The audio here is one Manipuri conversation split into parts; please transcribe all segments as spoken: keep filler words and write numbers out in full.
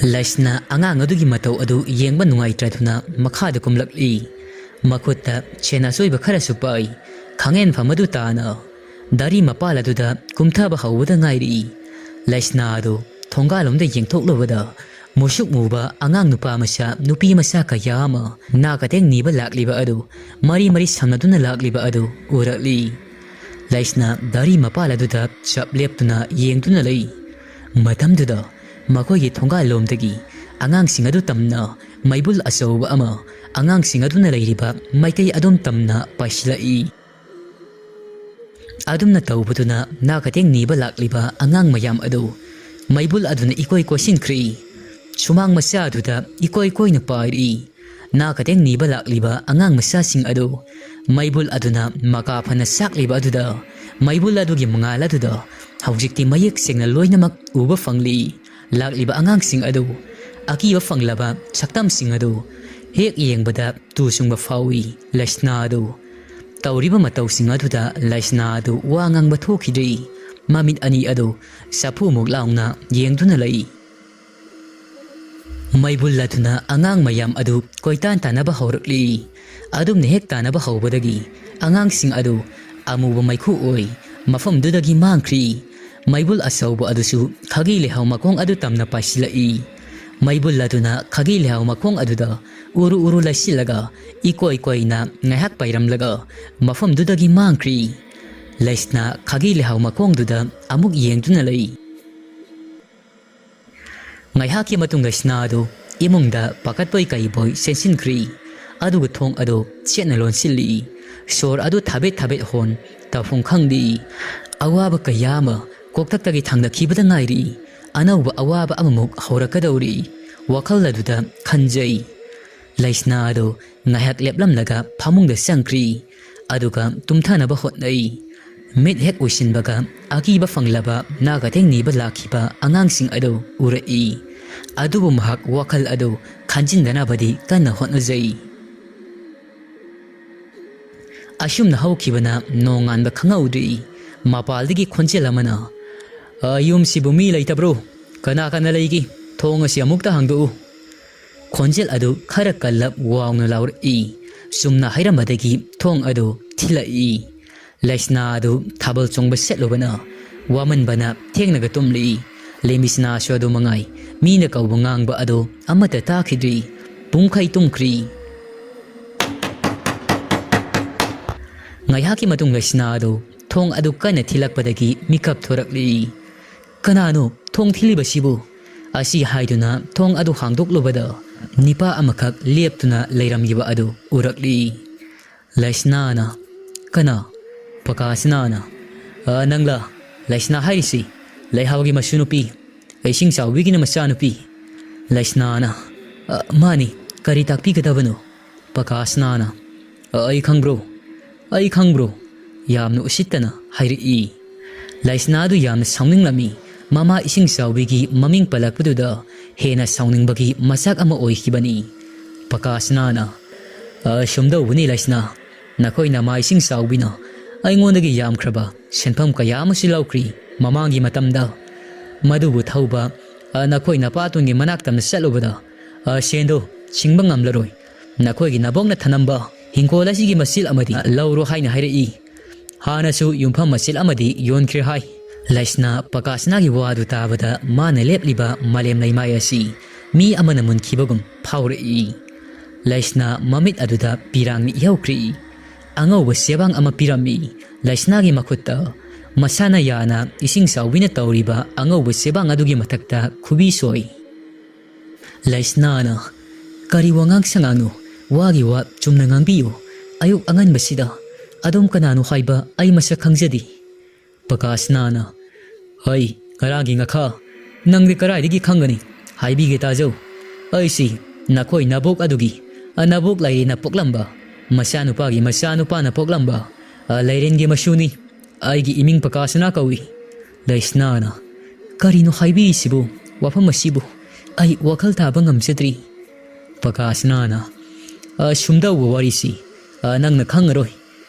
ꯂꯩꯁꯅꯥ ꯑꯉꯥꯡ ꯑꯗꯨꯒꯤ ꯃꯇꯧ ꯑꯗꯨ ꯌꯦꯡꯕ ꯅꯨꯡꯉꯥꯏꯇ꯭ꯔꯗꯨꯅ ꯃꯈꯥꯗ ꯀꯨꯝꯂꯛꯂꯤ꯫ ꯃꯈꯨꯠꯇ ꯁꯦꯟ ꯑꯆꯣꯏꯕ ꯈꯔꯁꯨ ꯄꯥꯏ꯫ ꯈꯥꯡꯉꯦꯟꯐꯝ ꯑꯗꯨ ꯇꯥꯅ ꯗꯥꯔꯤ ꯃꯄꯥꯜ ꯑꯗꯨꯗ ꯀꯨꯝꯊꯕ ꯍꯧꯕꯗ ꯉꯥꯏꯔꯤ꯫ ꯂꯩꯁꯅꯥ ꯑꯗꯨ ꯊꯣꯡꯒꯥꯜꯂꯣꯝꯗ ꯌꯦꯡꯊꯣꯛꯂꯨꯕꯗ ꯃꯨꯁꯨꯛ ꯃꯨꯕ ꯑꯉꯥꯡ ꯅꯨꯄꯥ ꯃꯆꯥ, ꯅꯨꯄꯤ ꯃꯆꯥ ꯀꯌꯥ ꯑꯃ ꯅꯥ ꯀꯇꯦꯡ ꯅꯤꯕ ꯂꯥꯛꯂꯤꯕ ꯑꯗꯨ, ꯃꯔꯤ ꯃꯔꯤ ꯁꯝꯅꯗꯨꯅ ꯂꯥꯛꯂꯤꯕ ꯑꯗꯨ ꯎꯔꯛꯂꯤ꯫ ꯂꯩꯁꯅꯥ ꯗꯥꯔꯤ ꯃꯄꯥꯜ ꯑꯗꯨꯗ ꯆꯞ ꯂꯦꯞꯇꯨꯅ ꯌꯦꯡꯗꯨꯅ ꯂꯩ꯫ ꯃꯇꯝꯗꯨꯗ ꯃꯈꯣꯏꯒꯤ ꯊꯣꯡꯒꯥꯜꯂꯣꯝꯗꯒꯤ ꯑꯉꯥꯡꯁꯤꯡ ꯑꯗꯨ ꯇꯝꯅ ꯃꯩꯕꯨꯜ ꯑꯆꯧꯕ ꯑꯃ ꯑꯉꯥꯡꯁꯤꯡ ꯑꯗꯨꯅ ꯂꯩꯔꯤꯕ ꯃꯥꯏꯀꯩ ꯑꯗꯨꯝ ꯇꯝꯅ ꯄꯥꯏꯁꯤꯜꯂꯛꯏ꯫ ꯑꯗꯨꯝꯅ ꯇꯧꯕꯗꯨꯅ ꯅꯥ ꯀꯇꯦꯡ ꯅꯤꯕ ꯂꯥꯛꯂꯤꯕ ꯑꯉꯥꯡ ꯃꯌꯥꯝ ꯑꯗꯨ ꯃꯩꯕꯨꯜ ꯑꯗꯨꯅ ꯏꯀꯣꯏ ꯀꯣꯏꯁꯤꯟꯈ꯭ꯔꯤ꯫ ꯁꯨꯃꯥꯡ ꯃꯆꯥ ꯑꯗꯨꯗ ꯏꯀꯣꯏ ꯀꯣꯏꯅ ꯄꯥꯏꯔꯤ꯫ ꯅꯥ ꯀꯇꯦꯡ ꯅꯤꯕ ꯂꯥꯛꯂꯤꯕ ꯑꯉꯥꯡ ꯃꯆꯥꯁꯤꯡ ꯑꯗꯨ ꯃꯩꯕꯨꯜ ꯑꯗꯨꯅ ꯃꯀꯥ ꯐꯅ ꯁꯥꯛꯂꯤꯕ ꯑꯗꯨꯗ, ꯃꯩꯕꯨꯜ ꯑꯗꯨꯒꯤ ꯃꯉꯥꯜ ꯑꯗꯨꯗ ꯍꯧꯖꯤꯛꯇꯤ ꯃꯌꯦꯛ ꯁꯦꯡꯅ ꯂꯣꯏꯅꯃꯛ ꯎꯕ ꯐꯪꯂꯤ꯫ ꯂꯥꯛꯂꯤꯕ ꯑꯉꯥꯡꯁꯤꯡ ꯑꯗꯨ, ꯑꯀꯤꯕ ꯐꯪꯂꯕ ꯁꯛꯇꯝꯁꯤꯡ ꯑꯗꯨ ꯍꯦꯛ ꯌꯦꯡꯕꯗ ꯇꯨ ꯆꯨꯡꯕ ꯐꯥꯎꯏ꯫ ꯂꯩꯁꯅꯥ ꯑꯗꯨ ꯇꯧꯔꯤꯕ ꯃꯇꯧꯁꯤꯡ ꯑꯗꯨꯗ ꯂꯩꯁꯅꯥ ꯑꯗꯨ ꯋꯥ ꯉꯥꯡꯕ ꯊꯣꯛꯈꯤꯗ꯭ꯔꯤ꯫ ꯃꯃꯤꯠ ꯑꯅꯤ ꯑꯗꯨ ꯆꯐꯨꯃꯨꯛ ꯂꯥꯎꯅ ꯌꯦꯡꯗꯨꯅ ꯂꯩ꯫ ꯃꯩꯕꯨꯜ ꯑꯗꯨꯅ ꯑꯉꯥꯡ ꯃꯌꯥꯝ ꯑꯗꯨ ꯀꯣꯏꯇꯥꯟ ꯇꯥꯟꯅꯕ ꯍꯧꯔꯛꯂꯤ꯫ ꯑꯗꯨꯝꯅ ꯍꯦꯛ ꯇꯥꯟꯅꯕ ꯍꯧꯕꯗꯒꯤ ꯑꯉꯥꯡꯁꯤꯡ ꯑꯗꯨ ꯑꯃꯨꯕ ꯃꯩꯈꯨ ꯑꯣꯏ ꯃꯐꯝꯗꯨꯗꯒꯤ ꯃꯥꯡꯈ꯭ꯔꯤ꯫ ꯃꯩꯕꯨꯜ ꯑꯆꯧꯕ ꯑꯗꯨꯁꯨ ꯈꯥꯒꯤ ꯂꯩꯍꯥꯎ ꯃꯈꯣꯡ ꯑꯗꯨ ꯇꯝꯅ ꯄꯥꯏꯁꯤꯜꯂꯛꯏ꯫ ꯃꯩꯕꯨꯜ ꯑꯗꯨꯅ ꯈꯥꯒꯤ ꯂꯩꯍꯥꯎ ꯃꯈꯣꯡ ꯑꯗꯨꯗ ꯎꯔꯨ ꯎꯔꯨ ꯂꯩꯁꯤꯜꯂꯒ ꯏꯀꯣꯏ ꯀꯣꯏꯅ ꯉꯥꯏꯍꯥꯛ ꯄꯥꯏꯔꯝꯂꯒ ꯃꯐꯝꯗꯨꯗꯒꯤ ꯃꯥꯡꯈ꯭ꯔꯤ꯫ ꯂꯩꯁꯅꯥ ꯈꯥꯒꯤ ꯂꯩꯍꯥꯎ ꯃꯈꯣꯡꯗꯨꯗ ꯑꯃꯨꯛ ꯌꯦꯡꯗꯨꯅ ꯂꯩ꯫ ꯉꯥꯏꯍꯥꯛꯀꯤ ꯃꯇꯨꯡ ꯂꯩꯁꯅꯥ ꯑꯗꯨ ꯏꯃꯨꯡꯗ ꯄꯥꯈꯠꯄꯣꯏ ꯀꯩꯕꯣꯏ ꯆꯦꯟꯁꯤꯟꯈ꯭ꯔꯤ꯫ ꯑꯗꯨꯒ ꯊꯣꯡ ꯑꯗꯨ ꯆꯦꯠꯅ ꯂꯣꯟꯁꯤꯜꯂꯤ꯫ ꯁꯣꯔ ꯑꯗꯨ ꯊꯥꯕꯦꯠ ꯊꯥꯕꯦꯠ ꯍꯣꯟ, ꯇꯧꯐꯝ ꯈꯪꯗꯦ꯫ ꯑꯋꯥꯕ ꯀꯌꯥ ꯑꯃ ꯀꯣꯛꯊꯛꯇꯒꯤ ꯊꯥꯡꯅꯈꯤꯕꯗ ꯉꯥꯏꯔꯤ꯫ ꯑꯅꯧꯕ ꯑꯋꯥꯕ ꯑꯃꯃꯨꯛ ꯍꯧꯔꯛꯀꯗꯧꯔꯤ꯫ ꯋꯥꯈꯜ ꯑꯗꯨꯗ ꯈꯟꯖꯩ꯫ ꯂꯩꯁꯅꯥ ꯑꯗꯨ ꯉꯥꯏꯍꯥꯛ ꯂꯦꯞꯂꯝꯂꯒ ꯐꯃꯨꯡꯗ ꯆꯪꯈ꯭ꯔꯤ꯫ ꯑꯗꯨꯒ ꯇꯨꯝꯊꯅꯕ ꯍꯣꯠꯅꯩ꯫ ꯃꯤꯠ ꯍꯦꯛ ꯎꯏꯁꯤꯟꯕꯒ ꯑꯀꯤꯕ ꯐꯪꯂꯕ ꯅꯥ ꯀꯇꯦꯡ ꯅꯤꯕ ꯂꯥꯛꯈꯤꯕ ꯑꯉꯥꯡꯁꯤꯡ ꯑꯗꯨ ꯎꯔꯛꯏ꯫ ꯑꯗꯨꯕꯨ ꯃꯍꯥꯛ ꯋꯥꯈꯜ ꯑꯗꯨ ꯈꯟꯖꯤꯟꯗꯅꯕꯗꯤ ꯀꯟꯅ ꯍꯣꯠꯅꯖꯩ꯫ ꯑꯁꯨꯝꯅ ꯍꯧꯈꯤꯕꯅ ꯅꯣꯡꯉꯥꯟꯕ ꯈꯪꯍꯧꯗ꯭ꯔꯤ꯫ ꯃꯄꯥꯜꯗꯒꯤ ꯈꯣꯟꯖꯦꯜ ꯑꯃꯅ, "ꯑ, ꯌꯨꯝꯁꯤꯕꯨ ꯃꯤ ꯂꯩꯇꯕ꯭ꯔꯣ? ꯀꯅꯥ ꯀꯅꯥ ꯂꯩꯒꯦ? "ꯊꯣꯡ ꯑꯁꯤ ꯑꯃꯨꯛꯇ ꯍꯥꯡꯗꯣꯛꯎ꯫" ꯈꯣꯟꯖꯦꯜ ꯑꯗꯨ ꯈꯔ ꯀꯜꯂꯞ ꯋꯥꯎꯅ ꯂꯥꯎꯔꯛꯏ꯫ ꯆꯨꯝꯅ ꯍꯥꯏꯔꯝꯕꯗꯒꯤ ꯊꯣꯡ ꯑꯗꯨ ꯊꯤꯜꯂꯛꯏ꯫ ꯂꯩꯁꯅꯥ ꯑꯗꯨ ꯊꯥꯕꯜ ꯆꯣꯡꯕ ꯁꯦꯠꯂꯨꯕꯅ ꯋꯥꯃꯟꯕꯅ ꯊꯦꯡꯅꯒ ꯇꯨꯝꯂꯛꯏ꯫ ꯂꯦꯃꯤꯁꯅꯥꯁꯨ ꯑꯗꯨ ꯃꯉꯥꯏ, ꯃꯤꯅ ꯀꯧꯕ ꯉꯥꯡꯕ ꯑꯗꯨ ꯑꯃꯠꯇ ꯇꯥꯈꯤꯗ꯭ꯔꯤ꯫ ꯄꯨꯡꯈꯩ ꯇꯨꯝꯈ꯭ꯔꯤ꯫ ꯉꯥꯏꯍꯥꯛꯀꯤ ꯃꯇꯨꯡ ꯂꯩꯁꯅꯥ ꯑꯗꯨ ꯊꯣꯡ ꯑꯗꯨ ꯀꯟꯅ ꯊꯤꯜꯂꯛꯄꯗꯒꯤ ꯃꯤꯀꯞ ꯊꯣꯔꯛꯂꯤ꯫ "ꯀꯅꯥꯅꯣ ꯊꯣꯡ ꯊꯤꯜꯂꯤꯕꯁꯤꯕꯨ?" ꯑꯁꯤ ꯍꯥꯏꯗꯨꯅ ꯊꯣꯡ ꯑꯗꯨ ꯍꯥꯡꯗꯣꯛꯂꯨꯕꯗ ꯅꯤꯄꯥ ꯑꯃꯈꯛ ꯂꯦꯞꯇꯨꯅ ꯂꯩꯔꯝꯂꯤꯕ ꯑꯗꯨ ꯎꯔꯛꯂꯤ꯫ ꯂꯩꯁꯅꯥꯅ, "ꯀꯅꯥ?" ꯄꯀꯥꯁꯅꯥꯅ, "ꯑ, ꯅꯪꯂꯥ ꯂꯩꯁꯅꯥ ꯍꯥꯏꯔꯤꯁꯤ? ꯂꯩꯍꯥꯎꯒꯤ ꯃꯁꯨ ꯅꯨꯄꯤ, ꯏꯁꯤꯡ ꯆꯥꯎꯕꯤꯒꯤꯅ ꯃꯆꯥꯅꯨꯄꯤ?" ꯂꯩꯁꯅꯥꯅ, "ꯑ, ꯃꯥꯅꯤ, ꯀꯔꯤ ꯇꯥꯛꯄꯤꯒꯗꯕꯅꯣ?" ꯄꯀꯥꯁꯅꯥꯅ, "ꯑ, ꯑꯩ ꯈꯪꯕ꯭ꯔꯣ? ꯑꯩ ꯈꯪꯕ꯭ꯔꯣ?" ꯌꯥꯝꯅ ꯎꯁꯤꯠꯇꯅ ꯍꯥꯏꯔꯛꯏ꯫ ꯂꯩꯁꯅꯥꯗꯨ ꯌꯥꯝꯅ ꯁꯥꯎꯅꯤꯡꯂꯝꯃꯤ꯫ ꯃꯃꯥ ꯏꯁꯤꯡ ꯆꯥꯎꯕꯤꯒꯤ ꯃꯃꯤꯡ ꯄꯜꯂꯛꯄꯗꯨꯗ ꯍꯦꯟꯅ ꯁꯥꯎꯅꯤꯡꯕꯒꯤ ꯃꯆꯥꯛ ꯑꯃ ꯑꯣꯏꯈꯤꯕꯅꯤ꯫ ꯄꯀꯥꯁꯅꯥꯅ, "ꯑ, ꯁꯨꯝꯗꯧꯕꯅꯤ ꯂꯩꯁꯅꯥ, ꯅꯈꯣꯏ ꯅꯃꯥ ꯏꯁꯤꯡ ꯆꯥꯎꯕꯤꯅ ꯑꯩꯉꯣꯟꯗꯒꯤ ꯌꯥꯝꯈ꯭ꯔꯕ ꯁꯦꯟꯐꯝ ꯀꯌꯥ ꯑꯃꯁꯨ ꯂꯧꯈ꯭ꯔꯤ ꯃꯃꯥꯡꯒꯤ ꯃꯇꯝꯗ꯫ ꯃꯗꯨꯕꯨ ꯊꯧꯕ, ꯑ, ꯅꯈꯣꯏ ꯅꯄꯥꯇꯣꯟꯒꯤ ꯃꯅꯥꯛꯇꯝꯅ ꯆꯠꯂꯨꯕꯗ, ꯑ, ꯁꯦꯟꯗꯣ ꯁꯤꯡꯕ ꯉꯝꯂꯔꯣꯏ꯫ ꯅꯈꯣꯏꯒꯤ ꯅꯕꯣꯛꯅ ꯊꯅꯝꯕ ꯍꯤꯡꯈꯣꯜ ꯑꯁꯤꯒꯤ ꯃꯆꯤꯜ ꯑꯃꯗꯤ ꯂꯧꯔꯣ ꯍꯥꯏꯅ ꯍꯥꯏꯔꯛꯏ꯫ ꯍꯥꯟꯅꯁꯨ ꯌꯨꯝꯐꯝ ꯃꯆꯤꯜ ꯑꯃꯗꯤ ꯌꯣꯟꯈ꯭ꯔꯦ ꯍꯥꯏ꯫" ꯂꯩꯁꯅꯥ ꯄꯀꯥꯁꯅꯥꯒꯤ ꯋꯥꯗꯨ ꯇꯥꯕꯗ ꯃꯥꯅ ꯂꯦꯞꯂꯤꯕ ꯃꯥꯂꯦꯝ ꯂꯩꯃꯥꯏ ꯑꯁꯤ ꯃꯤ ꯑꯃꯅ ꯃꯨꯟꯈꯤꯕꯒꯨꯝ ꯐꯥꯎꯔꯛꯏ꯫ ꯂꯩꯁꯅꯥ ꯃꯃꯤꯠ ꯑꯗꯨꯗ ꯄꯤꯔꯥꯡꯅ ꯏꯍꯧꯈ꯭ꯔꯤ꯫ ꯑꯉꯧꯕ ꯆꯦꯕꯥꯡ ꯑꯃ ꯄꯤꯔꯝꯃꯤ ꯂꯩꯁꯅꯥꯒꯤ ꯃꯈꯨꯠꯇ꯫ ꯃꯁꯥꯅ ꯌꯥꯅ ꯏꯁꯤꯡ ꯆꯥꯎꯕꯤꯅ ꯇꯧꯔꯤꯕ ꯑꯉꯧꯕ ꯆꯦꯕꯥꯡ ꯑꯗꯨꯒꯤ ꯃꯊꯛꯇ ꯈꯨꯕꯤ ꯁꯣꯏ꯫ ꯂꯩꯁꯅꯥꯅ, "ꯀꯔꯤ ꯋꯥꯉꯥꯡ ꯁꯉꯥꯡꯅꯣ? ꯋꯥꯒꯤ ꯋꯥ ꯆꯨꯝꯅ ꯉꯥꯡꯕꯤꯌꯨ꯫ ꯑꯌꯨꯛ ꯑꯉꯟꯕꯁꯤꯗ ꯑꯗꯣꯝ ꯀꯅꯥꯅꯣ ꯍꯥꯏꯕ ꯑꯩ ꯃꯁꯛ ꯈꯪꯖꯗꯦ꯫" ꯄꯀꯥꯁꯅꯥꯅ, "ꯍꯩ, ꯉꯔꯥꯡꯒꯤ ꯉꯥꯈꯥ, ꯅꯪꯗꯤ ꯀꯗꯥꯏꯗꯒꯤ ꯈꯪꯒꯅꯤ? ꯍꯥꯏꯕꯤꯒꯦ ꯇꯥꯖꯧ꯫ ꯑꯩꯁꯤ ꯅꯈꯣꯏ ꯅꯕꯣꯛ ꯑꯗꯨꯒꯤ, ꯑ, ꯅꯕꯣꯛ ꯂꯥꯏꯔꯦꯟꯅ ꯄꯣꯛꯂꯝꯕ, ꯃꯆꯥꯅꯨꯄꯥꯒꯤ ꯃꯆꯥꯅꯨꯄꯥꯅ ꯄꯣꯛꯂꯝꯕ, ꯑ, ꯂꯥꯏꯔꯦꯟꯒꯤ ꯃꯁꯨꯅꯤ꯫ ꯑꯩꯒꯤ ꯏꯃꯤꯡ ꯄꯀꯥꯁꯅꯥ ꯀꯧꯏ꯫" ꯂꯩꯁꯅꯥꯅ, "ꯀꯔꯤꯅꯣ ꯍꯥꯏꯕꯤꯔꯤꯁꯤꯕꯨ? ꯋꯥꯐꯝ ꯑꯁꯤꯕꯨ ꯑꯩ ꯋꯥꯈꯜ ꯇꯥꯕ ꯉꯝꯖꯗ꯭ꯔꯤ꯫" ꯄꯀꯥꯁꯅꯥꯅ, "ꯑ, ꯁꯨꯝꯗꯧꯕ ꯋꯥꯔꯤꯁꯤ, ꯑ, ꯅꯪꯅ ꯈꯪꯉꯔꯣꯏ꯫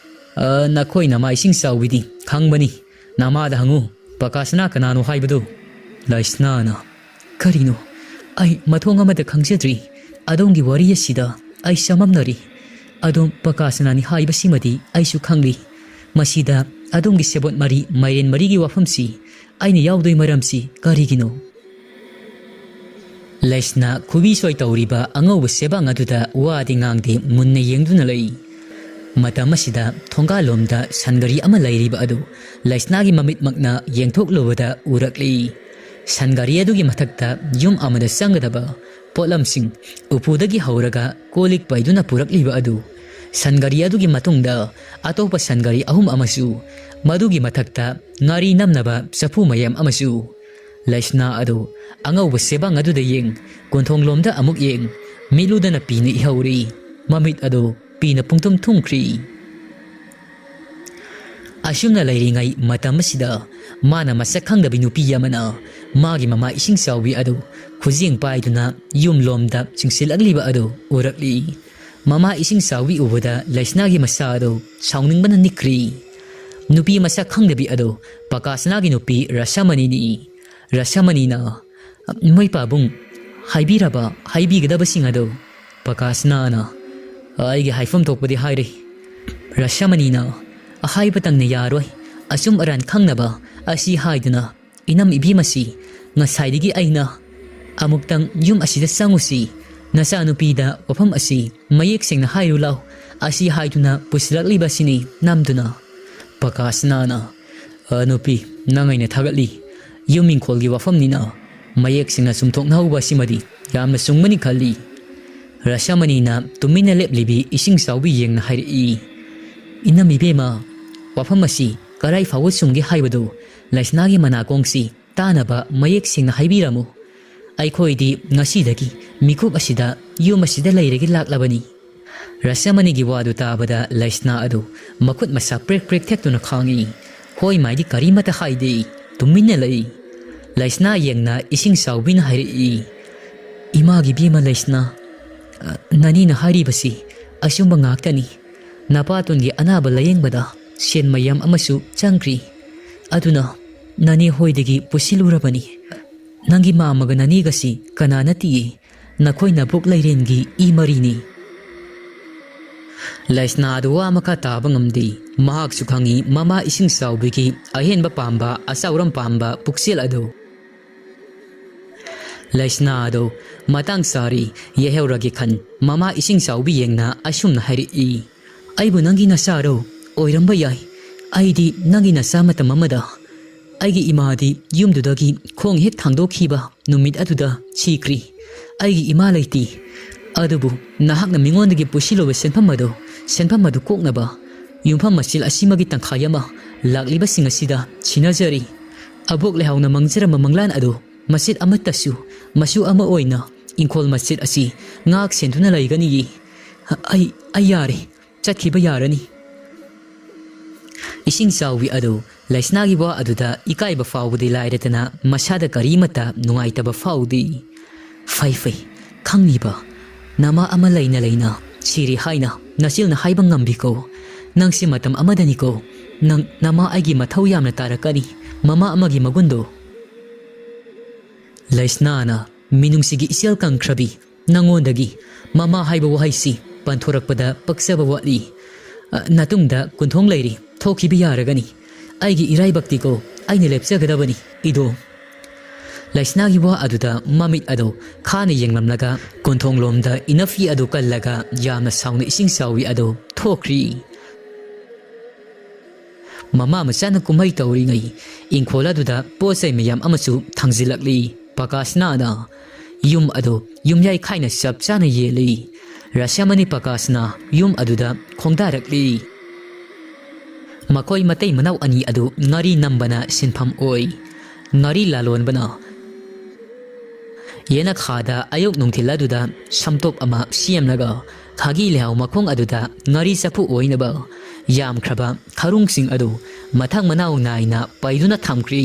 ꯑ, ꯅꯈꯣꯏ ꯅꯃꯥ ꯏꯁꯤꯡ ꯆꯥꯎꯕꯤꯗꯤ ꯈꯪꯕꯅꯤ꯫ ꯅꯃꯥꯗ ꯍꯪꯉꯨ, ꯄꯀꯥꯁꯅꯥ ꯀꯅꯥꯅꯣ ꯍꯥꯏꯕꯗꯨ꯫" ꯂꯩꯁꯅꯥꯅ, "ꯀꯔꯤꯅꯣ? ꯑꯩ ꯃꯊꯣꯡ ꯑꯃꯠꯇ ꯈꯪꯖꯗ꯭ꯔꯤ꯫ ꯑꯗꯣꯝꯒꯤ ꯋꯥꯔꯤ ꯑꯁꯤꯗ ꯑꯩ ꯆꯃꯝꯅꯔꯤ꯫ ꯑꯗꯣꯝ ꯄꯀꯥꯁꯅꯥꯅꯤ ꯍꯥꯏꯕꯁꯤꯃꯗꯤ ꯑꯩꯁꯨ ꯈꯪꯂꯤ꯫ ꯃꯁꯤꯗ ꯑꯗꯣꯝꯒꯤ ꯁꯦꯕꯣꯠ ꯃꯔꯤ ꯃꯥꯏꯔꯦꯟ ꯃꯔꯤꯒꯤ ꯋꯥꯐꯝꯁꯤ ꯑꯩꯅ ꯌꯥꯎꯗꯣꯏ ꯃꯔꯝꯁꯤ ꯀꯔꯤꯒꯤꯅꯣ? ꯂꯩꯁꯅꯥ ꯈꯨꯕꯤ ꯁꯣꯏ ꯇꯧꯔꯤꯕ ꯑꯉꯧꯕ ꯁꯦꯕꯥꯡ ꯑꯗꯨꯗ ꯋꯥꯗꯤ ꯉꯥꯡꯗꯦ, ꯃꯨꯟꯅ ꯌꯦꯡꯗꯨꯅ ꯂꯩ꯫ ꯃꯇꯝ ꯑꯁꯤꯗ ꯊꯣꯡꯒꯥꯜꯂꯣꯝꯗ ꯁꯟꯒꯥꯔꯤ ꯑꯃ ꯂꯩꯔꯤꯕ ꯑꯗꯨ ꯂꯩꯁꯅꯥꯒꯤ ꯃꯃꯤꯠꯃꯛꯅ ꯌꯦꯡꯊꯣꯛꯂꯨꯕꯗ ꯎꯔꯛꯂꯤ꯫ ꯁꯟꯒꯥꯔꯤ ꯑꯗꯨꯒꯤ ꯃꯊꯛꯇ ꯌꯨꯝ ꯑꯃꯗ ꯆꯪꯒꯗꯕ ꯄꯣꯠꯂꯝꯁꯤꯡ, ꯎꯄꯨꯗꯒꯤ ꯍꯧꯔꯒ ꯀꯣꯜ ꯂꯤꯛ ꯄꯩꯗꯨꯅ ꯄꯨꯔꯛꯂꯤꯕ ꯑꯗꯨ, ꯁꯟꯒꯥꯔꯤ ꯑꯗꯨꯒꯤ ꯃꯇꯨꯡꯗ ꯑꯇꯣꯞꯄ ꯁꯟꯒꯥꯔꯤ ꯑꯍꯨꯝ ꯑꯃꯁꯨ, ꯃꯗꯨꯒꯤ ꯃꯊꯛꯇ ꯉꯥꯔꯤ ꯅꯝꯅꯕ ꯆꯐꯨ ꯃꯌꯥꯝ ꯑꯃꯁꯨ꯫ ꯂꯩꯁꯅꯥ ꯑꯗꯨ ꯑꯉꯧꯕ ꯁꯦꯕꯥꯡ ꯑꯗꯨꯗ ꯌꯦꯡ, ꯀꯣꯟꯊꯣꯡꯂꯣꯝꯗ ꯑꯃꯨꯛ ꯌꯦꯡ, ꯃꯤꯠꯂꯨꯗꯅ ꯄꯤꯅ ꯏꯍꯧꯔꯤ꯫ ꯃꯃꯤꯠ ꯑꯗꯨ ꯄꯤꯅ ꯄꯨꯡꯊꯨꯝ ꯊꯨꯝꯈ꯭ꯔꯤ꯫ ꯑꯁꯨꯝꯅ ꯂꯩꯔꯤꯉꯩ ꯃꯇꯝ ꯑꯁꯤꯗ ꯃꯥꯅ ꯃꯁꯛ ꯈꯪꯗꯕꯤ ꯅꯨꯄꯤ ꯑꯃꯅ ꯃꯥꯒꯤ ꯃꯃꯥ ꯏꯁꯤꯡ ꯆꯥꯎꯕꯤ ꯑꯗꯨ ꯈꯨꯖꯦꯡ ꯄꯥꯏꯗꯨꯅ ꯌꯨꯝꯂꯣꯝꯗ ꯆꯤꯡꯁꯤꯜꯂꯛꯂꯤꯕ ꯑꯗꯨ ꯎꯔꯛꯂꯤ꯫ ꯃꯃꯥ ꯏꯁꯤꯡ ꯆꯥꯎꯕꯤ ꯎꯕꯗ ꯂꯩꯁꯅꯥꯒꯤ ꯃꯁꯥ ꯑꯗꯨ ꯁꯥꯎꯅꯤꯡꯕꯅ ꯅꯤꯛꯈ꯭ꯔꯤ꯫ ꯅꯨꯄꯤ ꯃꯁꯛ ꯈꯪꯗꯕꯤ ꯑꯗꯨ ꯄꯀꯥꯁꯅꯥꯒꯤ ꯅꯨꯄꯤ ꯔꯁꯃꯅꯤꯅꯤ꯫ ꯔꯁꯃꯅꯤꯅ, "ꯃꯣꯏ ꯄꯥꯕꯨꯡ, ꯍꯥꯏꯕꯤꯔꯕ ꯍꯥꯏꯕꯤꯒꯗꯕꯁꯤꯡ ꯑꯗꯨ?" ꯄꯀꯥꯁꯅꯥꯅ, "ꯑꯩꯒꯤ ꯍꯥꯏꯐꯝ ꯊꯣꯛꯄꯗꯤ ꯍꯥꯏꯔꯦ꯫" ꯔꯁꯃꯅꯤꯅ, "ꯑꯍꯥꯏꯕꯇꯪꯅ ꯌꯥꯔꯣꯏ꯫ ꯑꯆꯨꯝ ꯑꯔꯥꯟ ꯈꯪꯅꯕ ꯑꯁꯤ ꯍꯥꯏꯗꯨꯅ ꯏꯅꯝ ꯏꯕꯦꯝꯃꯁꯤ ꯉꯁꯥꯏꯗꯒꯤ ꯑꯩꯅ ꯑꯃꯨꯛꯇꯪ ꯌꯨꯝ ꯑꯁꯤꯗ ꯆꯪꯉꯨꯁꯤ, ꯅꯆꯥꯅꯨꯄꯤꯗ ꯋꯥꯐꯝ ꯑꯁꯤ ꯃꯌꯦꯛ ꯁꯦꯡꯅ ꯍꯥꯏꯔꯨ ꯂꯥꯎ ꯑꯁꯤ ꯍꯥꯏꯗꯨꯅ ꯄꯨꯁꯤꯜꯂꯛꯂꯤꯕꯁꯤꯅꯤ ꯅꯝꯗꯨꯅ꯫" ꯄꯀꯥꯁꯅꯥꯅ, "ꯑ, ꯅꯨꯄꯤ, ꯅꯪ ꯑꯩꯅ ꯊꯥꯒꯠꯂꯤ꯫ ꯌꯨꯝ ꯏꯪꯈꯣꯜꯒꯤ ꯋꯥꯐꯝꯅꯤꯅ ꯃꯌꯦꯛ ꯁꯦꯡꯅ ꯆꯨꯝꯊꯣꯛꯅꯍꯧꯕ ꯑꯁꯤꯃꯗꯤ ꯌꯥꯝꯅ ꯆꯨꯝꯒꯅꯤ ꯈꯜꯂꯤ꯫" ꯔꯁꯃꯅꯤꯅ ꯇꯨꯃꯤꯟꯅ ꯂꯦꯞꯂꯤꯕꯤ ꯏꯁꯤꯡ ꯆꯥꯎꯕꯤ ꯌꯦꯡꯅ ꯍꯥꯏꯔꯛꯏ, "ꯏꯅꯝ ꯏꯕꯦꯝꯃ, ꯋꯥꯐꯝ ꯑꯁꯤ ꯀꯔꯥꯏ ꯐꯥꯎꯕ ꯆꯨꯝꯒꯦ ꯍꯥꯏꯕꯗꯨ ꯂꯩꯁꯅꯥꯒꯤ ꯃꯅꯥꯀꯣꯡꯁꯤ ꯇꯥꯅꯕ ꯃꯌꯦꯛ ꯁꯦꯡꯅ ꯍꯥꯏꯕꯤꯔꯝꯃꯨ꯫ ꯑꯩꯈꯣꯏꯗꯤ ꯉꯁꯤꯗꯒꯤ ꯃꯤꯀꯨꯞ ꯑꯁꯤꯗ ꯌꯨꯝ ꯑꯁꯤꯗ ꯂꯩꯔꯒ ꯂꯥꯛꯂꯕꯅꯤ꯫" ꯔꯁꯃꯅꯤꯒꯤ ꯋꯥꯗꯨ ꯇꯥꯕꯗ ꯂꯩꯁꯅꯥ ꯑꯗꯨ ꯃꯈꯨꯠ ꯃꯁꯥ ꯄ꯭ꯔꯦꯛ ꯄ꯭ꯔꯦꯛ ꯊꯦꯛꯇꯨꯅ ꯈꯥꯡꯉꯤ꯫ ꯍꯣꯏ ꯃꯥꯏꯗꯤ ꯀꯔꯤꯃꯠꯇ ꯍꯥꯏꯗꯦ, ꯇꯨꯃꯤꯟꯅ ꯂꯩ꯫ ꯂꯩꯁꯅꯥ ꯌꯦꯡꯅ ꯏꯁꯤꯡ ꯆꯥꯎꯕꯤꯅ ꯍꯥꯏꯔꯛꯏ, "ꯏꯃꯥꯒꯤ ꯕꯦꯝꯃ ꯂꯩꯁꯅꯥ, ꯑ, ꯅꯅꯦꯅ ꯍꯥꯏꯔꯤꯕꯁꯤ ꯑꯆꯨꯝꯕ ꯉꯥꯛꯇꯅꯤ꯫ ꯅꯄꯥꯇꯣꯟꯒꯤ ꯑꯅꯥꯕ ꯂꯥꯌꯦꯡꯕꯗ ꯁꯦꯟ ꯃꯌꯥꯝ ꯑꯃꯁꯨ ꯆꯪꯈ꯭ꯔꯤ꯫ ꯑꯗꯨꯅ ꯅꯅꯦ ꯍꯣꯏꯗꯒꯤ ꯄꯨꯁꯤꯜꯂꯨꯔꯕꯅꯤ꯫ ꯅꯪꯒꯤ ꯃꯥꯝꯃꯒ ꯅꯅꯦꯒꯁꯤ ꯀꯅꯥ ꯅꯠꯇꯤꯌꯦ, ꯅꯈꯣꯏ ꯅꯕꯣꯛ ꯂꯩꯔꯦꯟꯒꯤ ꯏ ꯃꯔꯤꯅꯤ꯫ ꯂꯩꯁꯅꯥ ꯑꯗꯨ ꯋꯥ ꯃꯈꯥ ꯇꯥꯕ ꯉꯝꯗꯦ꯫ ꯃꯍꯥꯛꯁꯨ ꯈꯪꯏ ꯃꯃꯥ ꯏꯁꯤꯡ ꯆꯥꯎꯕꯤꯒꯤ ꯑꯍꯦꯟꯕ ꯄꯥꯝꯕ, ꯑꯆꯥꯎꯔꯝ ꯄꯥꯝꯕ ꯄꯨꯛꯆꯦꯜ ꯑꯗꯨ꯫ ꯂꯩꯁꯅꯥ ꯑꯗꯨ ꯃꯇꯥꯡ ꯆꯥꯔꯤ, ꯌꯩꯍꯧꯔꯒꯦ ꯈꯟ ꯃꯃꯥ ꯏꯁꯤꯡ ꯆꯥꯎꯕꯤ ꯌꯦꯡꯅ ꯑꯁꯨꯝꯅ ꯍꯥꯏꯔꯛꯏ꯫ ꯑꯩꯕꯨ ꯅꯪꯒꯤ ꯅꯆꯥꯔꯣ? ꯑꯣꯏꯔꯝꯕ ꯌꯥꯏ꯫ ꯑꯩꯗꯤ ꯅꯪꯒꯤ ꯅꯆꯥ ꯃꯇꯝ ꯑꯃꯗ ꯑꯩꯒꯤ ꯏꯃꯥꯗꯤ ꯌꯨꯝꯗꯨꯗꯒꯤ ꯈꯣꯡ ꯍꯦꯛ ꯊꯥꯡꯗꯣꯛꯈꯤꯕ ꯅꯨꯃꯤꯠ ꯑꯗꯨꯗ ꯁꯤꯈ꯭ꯔꯤ꯫ ꯑꯩꯒꯤ ꯏꯃꯥ ꯂꯩꯇꯦ꯫ ꯑꯗꯨꯕꯨ ꯅꯍꯥꯛꯅ ꯃꯤꯉꯣꯟꯗꯒꯤ ꯄꯨꯁꯤꯜꯂꯨꯕ ꯁꯦꯟꯐꯝ ꯑꯗꯨ, ꯁꯦꯟꯐꯝ ꯑꯗꯨ ꯀꯣꯛꯅꯕ ꯌꯨꯝꯐꯝ ꯃꯆꯤꯜ ꯑꯁꯤꯃꯒꯤ ꯇꯪꯈꯥꯏ ꯑꯃ ꯂꯥꯛꯂꯤꯕꯁꯤꯡ ꯑꯁꯤꯗ ꯁꯤꯟꯅꯖꯔꯤ꯫ ꯑꯕꯣꯛ ꯂꯩꯍꯥꯎꯅ ꯃꯪꯖꯔꯝꯕ ꯃꯪꯂꯥꯟ ꯑꯗꯨ ꯃꯆꯦꯠ ꯑꯃꯠꯇꯁꯨ ꯃꯆꯨ ꯑꯃ ꯑꯣꯏꯅ ꯏꯪꯈꯣꯜ ꯃꯆꯦꯠ ꯑꯁꯤ ꯉꯥꯛ ꯁꯦꯟꯗꯨꯅ ꯂꯩꯒꯅꯤꯌꯦ꯫ ꯑꯩ, ꯑꯩ ꯌꯥꯔꯦ꯫ ꯆꯠꯈꯤꯕ ꯌꯥꯔꯅꯤ꯫ ꯏꯁꯤꯡ ꯆꯥꯎꯕꯤ ꯑꯗꯨ ꯂꯩꯁꯅꯥꯒꯤ ꯋꯥ ꯑꯗꯨꯗ ꯏꯀꯥꯏꯕ ꯐꯥꯎꯕꯗꯤ ꯂꯥꯏꯔꯗꯅ ꯃꯁꯥꯗ ꯀꯔꯤꯃꯠꯇ ꯅꯨꯡꯉꯥꯏꯇꯕ ꯐꯥꯎꯗꯦ꯫ ꯐꯩ, ꯐꯩ, ꯈꯪꯉꯤꯕ꯫ ꯅꯃꯥ ꯑꯃ ꯂꯩꯅ ꯂꯩꯅ ꯁꯤꯔꯦ ꯍꯥꯏꯅ ꯅꯆꯤꯜꯅ ꯍꯥꯏꯕ ꯉꯝꯕꯤꯀꯣ꯫ ꯅꯪꯁꯦ ꯃꯇꯝ ꯑꯃꯗꯅꯤꯀꯣ꯫ ꯅꯪ, ꯅꯃꯥ ꯑꯩꯒꯤ ꯃꯊꯧ ꯌꯥꯝꯅ ꯇꯥꯔꯛꯀꯅꯤ꯫ ꯃꯃꯥ ꯑꯃꯒꯤ ꯃꯒꯨꯟꯗꯣ꯫ ꯂꯩꯁꯅꯥꯅ ꯃꯤꯅꯨꯡꯁꯤꯒꯤ ꯏꯆꯦꯜ ꯀꯪꯈ꯭ꯔꯕꯤ ꯅꯪꯉꯣꯟꯗꯒꯤ ꯃꯃꯥ ꯍꯥꯏꯕ ꯋꯥꯍꯩꯁꯤ ꯄꯟꯊꯣꯔꯛꯄꯗ ꯄꯛꯆꯕ ꯋꯥꯠꯂꯤ꯫ ꯑ, ꯅꯇꯨꯡꯗ ꯀꯨꯟꯊꯣꯡ ꯂꯩꯔꯤ, ꯊꯣꯛꯈꯤꯕ ꯌꯥꯔꯒꯅꯤ꯫ ꯑꯩꯒꯤ ꯏꯔꯥꯏꯕꯛꯇꯤꯀꯣ, ꯑꯩꯅ ꯂꯦꯞꯆꯒꯗꯕꯅꯤ, ꯏꯗꯣ꯫ ꯂꯩꯁꯅꯥꯒꯤ ꯋꯥ ꯑꯗꯨꯗ ꯃꯃꯤꯠ ꯑꯗꯨ ꯈꯥꯅ ꯌꯦꯡꯂꯝꯂꯒ ꯀꯨꯟꯊꯣꯡꯂꯣꯝꯗ ꯏꯅꯐꯤ ꯑꯗꯨ ꯀꯜꯂꯒ ꯌꯥꯝꯅ ꯁꯥꯎꯅ ꯏꯁꯤꯡ ꯆꯥꯎꯕꯤ ꯑꯗꯨ ꯊꯣꯛꯈ꯭ꯔꯤ꯫ ꯃꯃꯥ ꯃꯆꯥꯅ ꯀꯨꯝꯍꯩ ꯇꯧꯔꯤꯉꯩ ꯏꯪꯈꯣꯜ ꯑꯗꯨꯗ ꯄꯣꯠ ꯆꯩ ꯃꯌꯥꯝ ꯑꯃꯁꯨ ꯊꯥꯡꯖꯤꯜꯂꯛꯂꯤ꯫ ꯄꯀꯥꯁꯅꯥꯅ ꯌꯨꯝ ꯑꯗꯨ ꯌꯨꯝꯌꯥꯏ ꯈꯥꯏꯅ ꯆꯞ ꯆꯥꯅ ꯌꯦꯜꯂꯤ꯫ ꯔꯁꯃꯅꯤ ꯄꯀꯥꯁꯅ ꯌꯨꯝ ꯑꯗꯨꯗ ꯈꯣꯡꯗꯥꯔꯛꯂꯤ꯫ ꯃꯈꯣꯏ ꯃꯇꯩ ꯃꯅꯥꯎ ꯑꯅꯤ ꯑꯗꯨ ꯉꯥꯔꯤ ꯅꯝꯕꯅ ꯁꯤꯟꯐꯝ ꯑꯣꯏ꯫ ꯉꯥꯔꯤ ꯂꯥꯂꯣꯟꯕꯅ ꯌꯦꯅꯈꯥꯗ ꯑꯌꯨꯛ ꯅꯨꯡꯊꯤꯜ ꯑꯗꯨꯗ ꯁꯝꯇꯣꯞ ꯑꯃ ꯁꯦꯝꯂꯒ ꯈꯥꯒꯤ ꯂꯩꯍꯥꯎ ꯃꯈꯣꯡ ꯑꯗꯨꯗ ꯉꯥꯔꯤ ꯆꯐꯨ ꯑꯣꯏꯅꯕ ꯌꯥꯝꯈ꯭ꯔꯕ ꯈꯔꯨꯡꯁꯤꯡ ꯑꯗꯨ ꯃꯊꯪ ꯃꯅꯥꯎ ꯅꯥꯏꯅ ꯄꯩꯗꯨꯅ ꯊꯝꯈ꯭ꯔꯤ꯫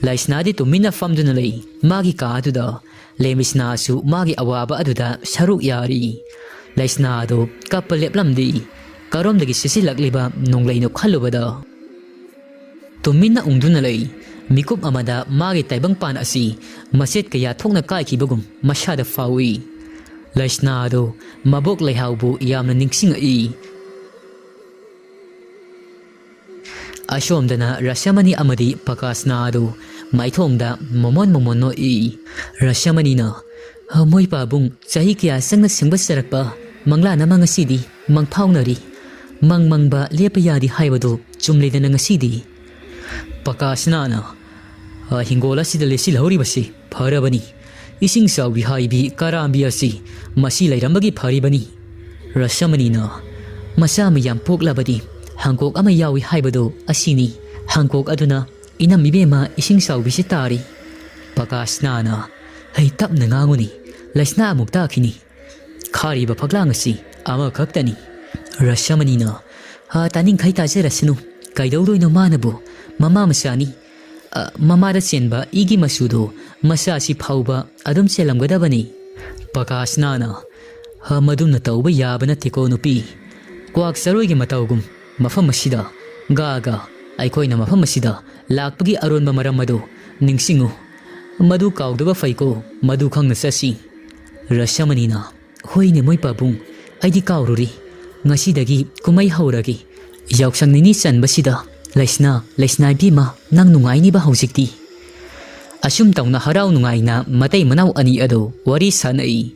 ꯂꯩꯁꯅꯥꯗꯤ ꯇꯨꯃꯤꯟꯅ ꯐꯝꯗꯨꯅ ꯂꯩ꯫ ꯃꯥꯒꯤ ꯀꯥ ꯑꯗꯨꯗ ꯂꯦꯃꯤꯁꯅꯥꯁꯨ ꯃꯥꯒꯤ ꯑꯋꯥꯕ ꯑꯗꯨꯗ ꯁꯔꯨꯛ ꯌꯥꯔꯤ꯫ ꯂꯩꯁꯅꯥ ꯑꯗꯨ ꯀꯞꯄ ꯂꯦꯞꯂꯝꯗꯦ꯫ ꯀꯔꯣꯝꯗꯒꯤ ꯁꯤꯠꯆꯤꯜꯂꯛꯂꯤꯕ ꯅꯣꯡꯂꯩꯅꯣ ꯈꯜꯂꯨꯕꯗ ꯇꯨꯃꯤꯟꯅ ꯎꯪꯗꯨꯅ ꯂꯩ꯫ ꯃꯤꯀꯨꯞ ꯑꯃꯗ ꯃꯥꯒꯤ ꯇꯥꯏꯕꯪꯄꯥꯟ ꯑꯁꯤ ꯃꯆꯦꯠ ꯀꯌꯥ ꯊꯣꯛꯅ ꯀꯥꯏꯈꯤꯕꯒꯨꯝ ꯃꯁꯥꯗ ꯐꯥꯎꯏ꯫ ꯂꯩꯁꯅꯥ ꯑꯗꯨ ꯃꯕꯣꯛ ꯂꯩꯍꯥꯎꯕꯨ ꯌꯥꯝꯅ ꯅꯤꯡꯁꯤꯡꯉꯛꯏ꯫ ꯑꯁꯣꯝꯗꯅ ꯔꯁꯃꯅꯤ ꯑꯃꯗꯤ ꯄꯀꯥꯁꯅꯥ ꯑꯗꯨ ꯃꯥꯏꯊꯣꯡꯗ ꯃꯣꯃꯣꯟ ꯃꯣꯃꯣꯟ ꯅꯣꯛꯏ꯫ ꯔꯁꯃꯅꯤꯅ, "ꯃꯣꯏ ꯄꯥꯕꯨꯡ, ꯆꯍꯤ ꯀꯌꯥ ꯆꯪꯅ ꯁꯦꯝꯒꯠꯆꯔꯛꯄ ꯃꯪꯂꯥꯟ ꯑꯃ ꯉꯁꯤꯗꯤ ꯃꯪꯐꯥꯎꯅꯔꯤ꯫ ꯃꯪ ꯃꯪꯕ ꯂꯦꯞꯄ ꯌꯥꯗꯦ ꯍꯥꯏꯕꯗꯨ ꯆꯨꯝꯂꯦꯗꯅ ꯉꯁꯤꯗꯤ?" ꯄꯀꯥꯁꯅꯥꯅ, "ꯑ, ꯍꯤꯡꯒꯣꯜ ꯑꯁꯤꯗ ꯂꯦꯞꯁꯤꯜꯍꯧꯔꯤꯕꯁꯤ ꯐꯔꯕꯅꯤ꯫ ꯏꯁꯤꯡ ꯆꯥꯎꯕꯤ ꯍꯥꯏꯕꯤ ꯀꯔꯥꯝꯕꯤ ꯑꯁꯤ ꯃꯁꯤ ꯂꯩꯔꯝꯕꯒꯤ ꯐꯔꯤꯕꯅꯤ꯫ ꯔꯁꯃꯅꯤꯅ ꯃꯆꯥ ꯃꯌꯥꯝ ꯄꯣꯛꯂꯕꯗꯤ ꯍꯪꯀꯣꯛ ꯑꯃ ꯌꯥꯎꯏ ꯍꯥꯏꯕꯗꯨ ꯑꯁꯤꯅꯤ꯫ ꯍꯪꯀꯣꯛ ꯑꯗꯨꯅ ꯏꯅꯝ ꯏꯕꯦꯝꯃ ꯏꯁꯤꯡ ꯆꯥꯎꯕꯤꯁꯤ ꯇꯥꯔꯤ꯫" ꯄꯀꯥꯁꯅꯥꯅ, "ꯍꯩ, ꯇꯞꯅ ꯉꯥꯡꯉꯨꯅꯤ, ꯂꯩꯁꯅꯥ ꯑꯃꯨꯛ ꯇꯥꯈꯤꯅꯤ꯫ ꯈꯥꯔꯤꯕ ꯐꯛꯂꯥꯡ ꯑꯁꯤ ꯑꯃꯈꯛꯇꯅꯤ꯫" ꯔꯁꯃꯅꯤꯅ, "ꯑ, ꯇꯥꯅꯤꯡꯈꯩ ꯇꯥꯖꯔꯁꯅꯨ꯫ ꯀꯩꯗꯧꯗꯣꯏꯅꯣ ꯃꯥꯅꯕꯨ? ꯃꯃꯥ ꯃꯆꯥꯅꯤ꯫ ꯑ, ꯃꯃꯥꯗ ꯆꯦꯟꯕ ꯏꯒꯤ ꯃꯆꯨꯗꯣ ꯃꯆꯥꯁꯤ ꯐꯥꯎꯕ ꯑꯗꯨꯝ ꯆꯦꯜꯂꯝꯒꯗꯕꯅꯤ꯫" ꯄꯀꯥꯁꯅꯥꯅ, "ꯍ, ꯃꯗꯨꯝꯅ ꯇꯧꯕ ꯌꯥꯕ ꯅꯠꯇꯦꯀꯣ ꯅꯨꯄꯤ꯫ ꯀ꯭ꯋꯥꯛ ꯆꯔꯣꯏꯒꯤ ꯃꯇꯧꯒꯨꯝ ꯃꯐꯝ ꯑꯁꯤꯗ ꯒꯥꯒ ꯑꯩꯈꯣꯏꯅ ꯃꯐꯝ ꯑꯁꯤꯗ ꯂꯥꯛꯄꯒꯤ ꯑꯔꯣꯟꯕ ꯃꯔꯝ ꯑꯗꯨ ꯅꯤꯡꯁꯤꯡꯉꯨ꯫ ꯃꯗꯨ ꯀꯥꯎꯗꯕ ꯐꯩꯀꯣ, ꯃꯗꯨ ꯈꯪꯅ ꯆꯠꯁꯤ꯫" ꯔꯁꯃꯅꯤꯅ, "ꯍꯣꯏꯅꯦ ꯃꯣꯏ ꯄꯥꯕꯨꯡ, ꯑꯩꯗꯤ ꯀꯥꯎꯔꯨꯔꯤ꯫ ꯉꯁꯤꯗꯒꯤ ꯀꯨꯝꯍꯩ ꯍꯧꯔꯒꯦ꯫ ꯌꯥꯎꯁꯪ ꯅꯤꯅꯤ ꯆꯟꯕꯁꯤꯗ ꯂꯩꯁꯅꯥ, ꯂꯩꯁꯅꯥ ꯏꯕꯦꯝꯃ, ꯅꯪ ꯅꯨꯡꯉꯥꯏꯅꯤꯕ ꯍꯧꯖꯤꯛꯇꯤ꯫" ꯑꯁꯨꯝ ꯇꯧꯅ ꯍꯔꯥꯎ ꯅꯨꯡꯉꯥꯏꯅ ꯃꯇꯩ ꯃꯅꯥꯎ ꯑꯅꯤ ꯑꯗꯨ ꯋꯥꯔꯤ ꯁꯥꯟꯅꯩ꯫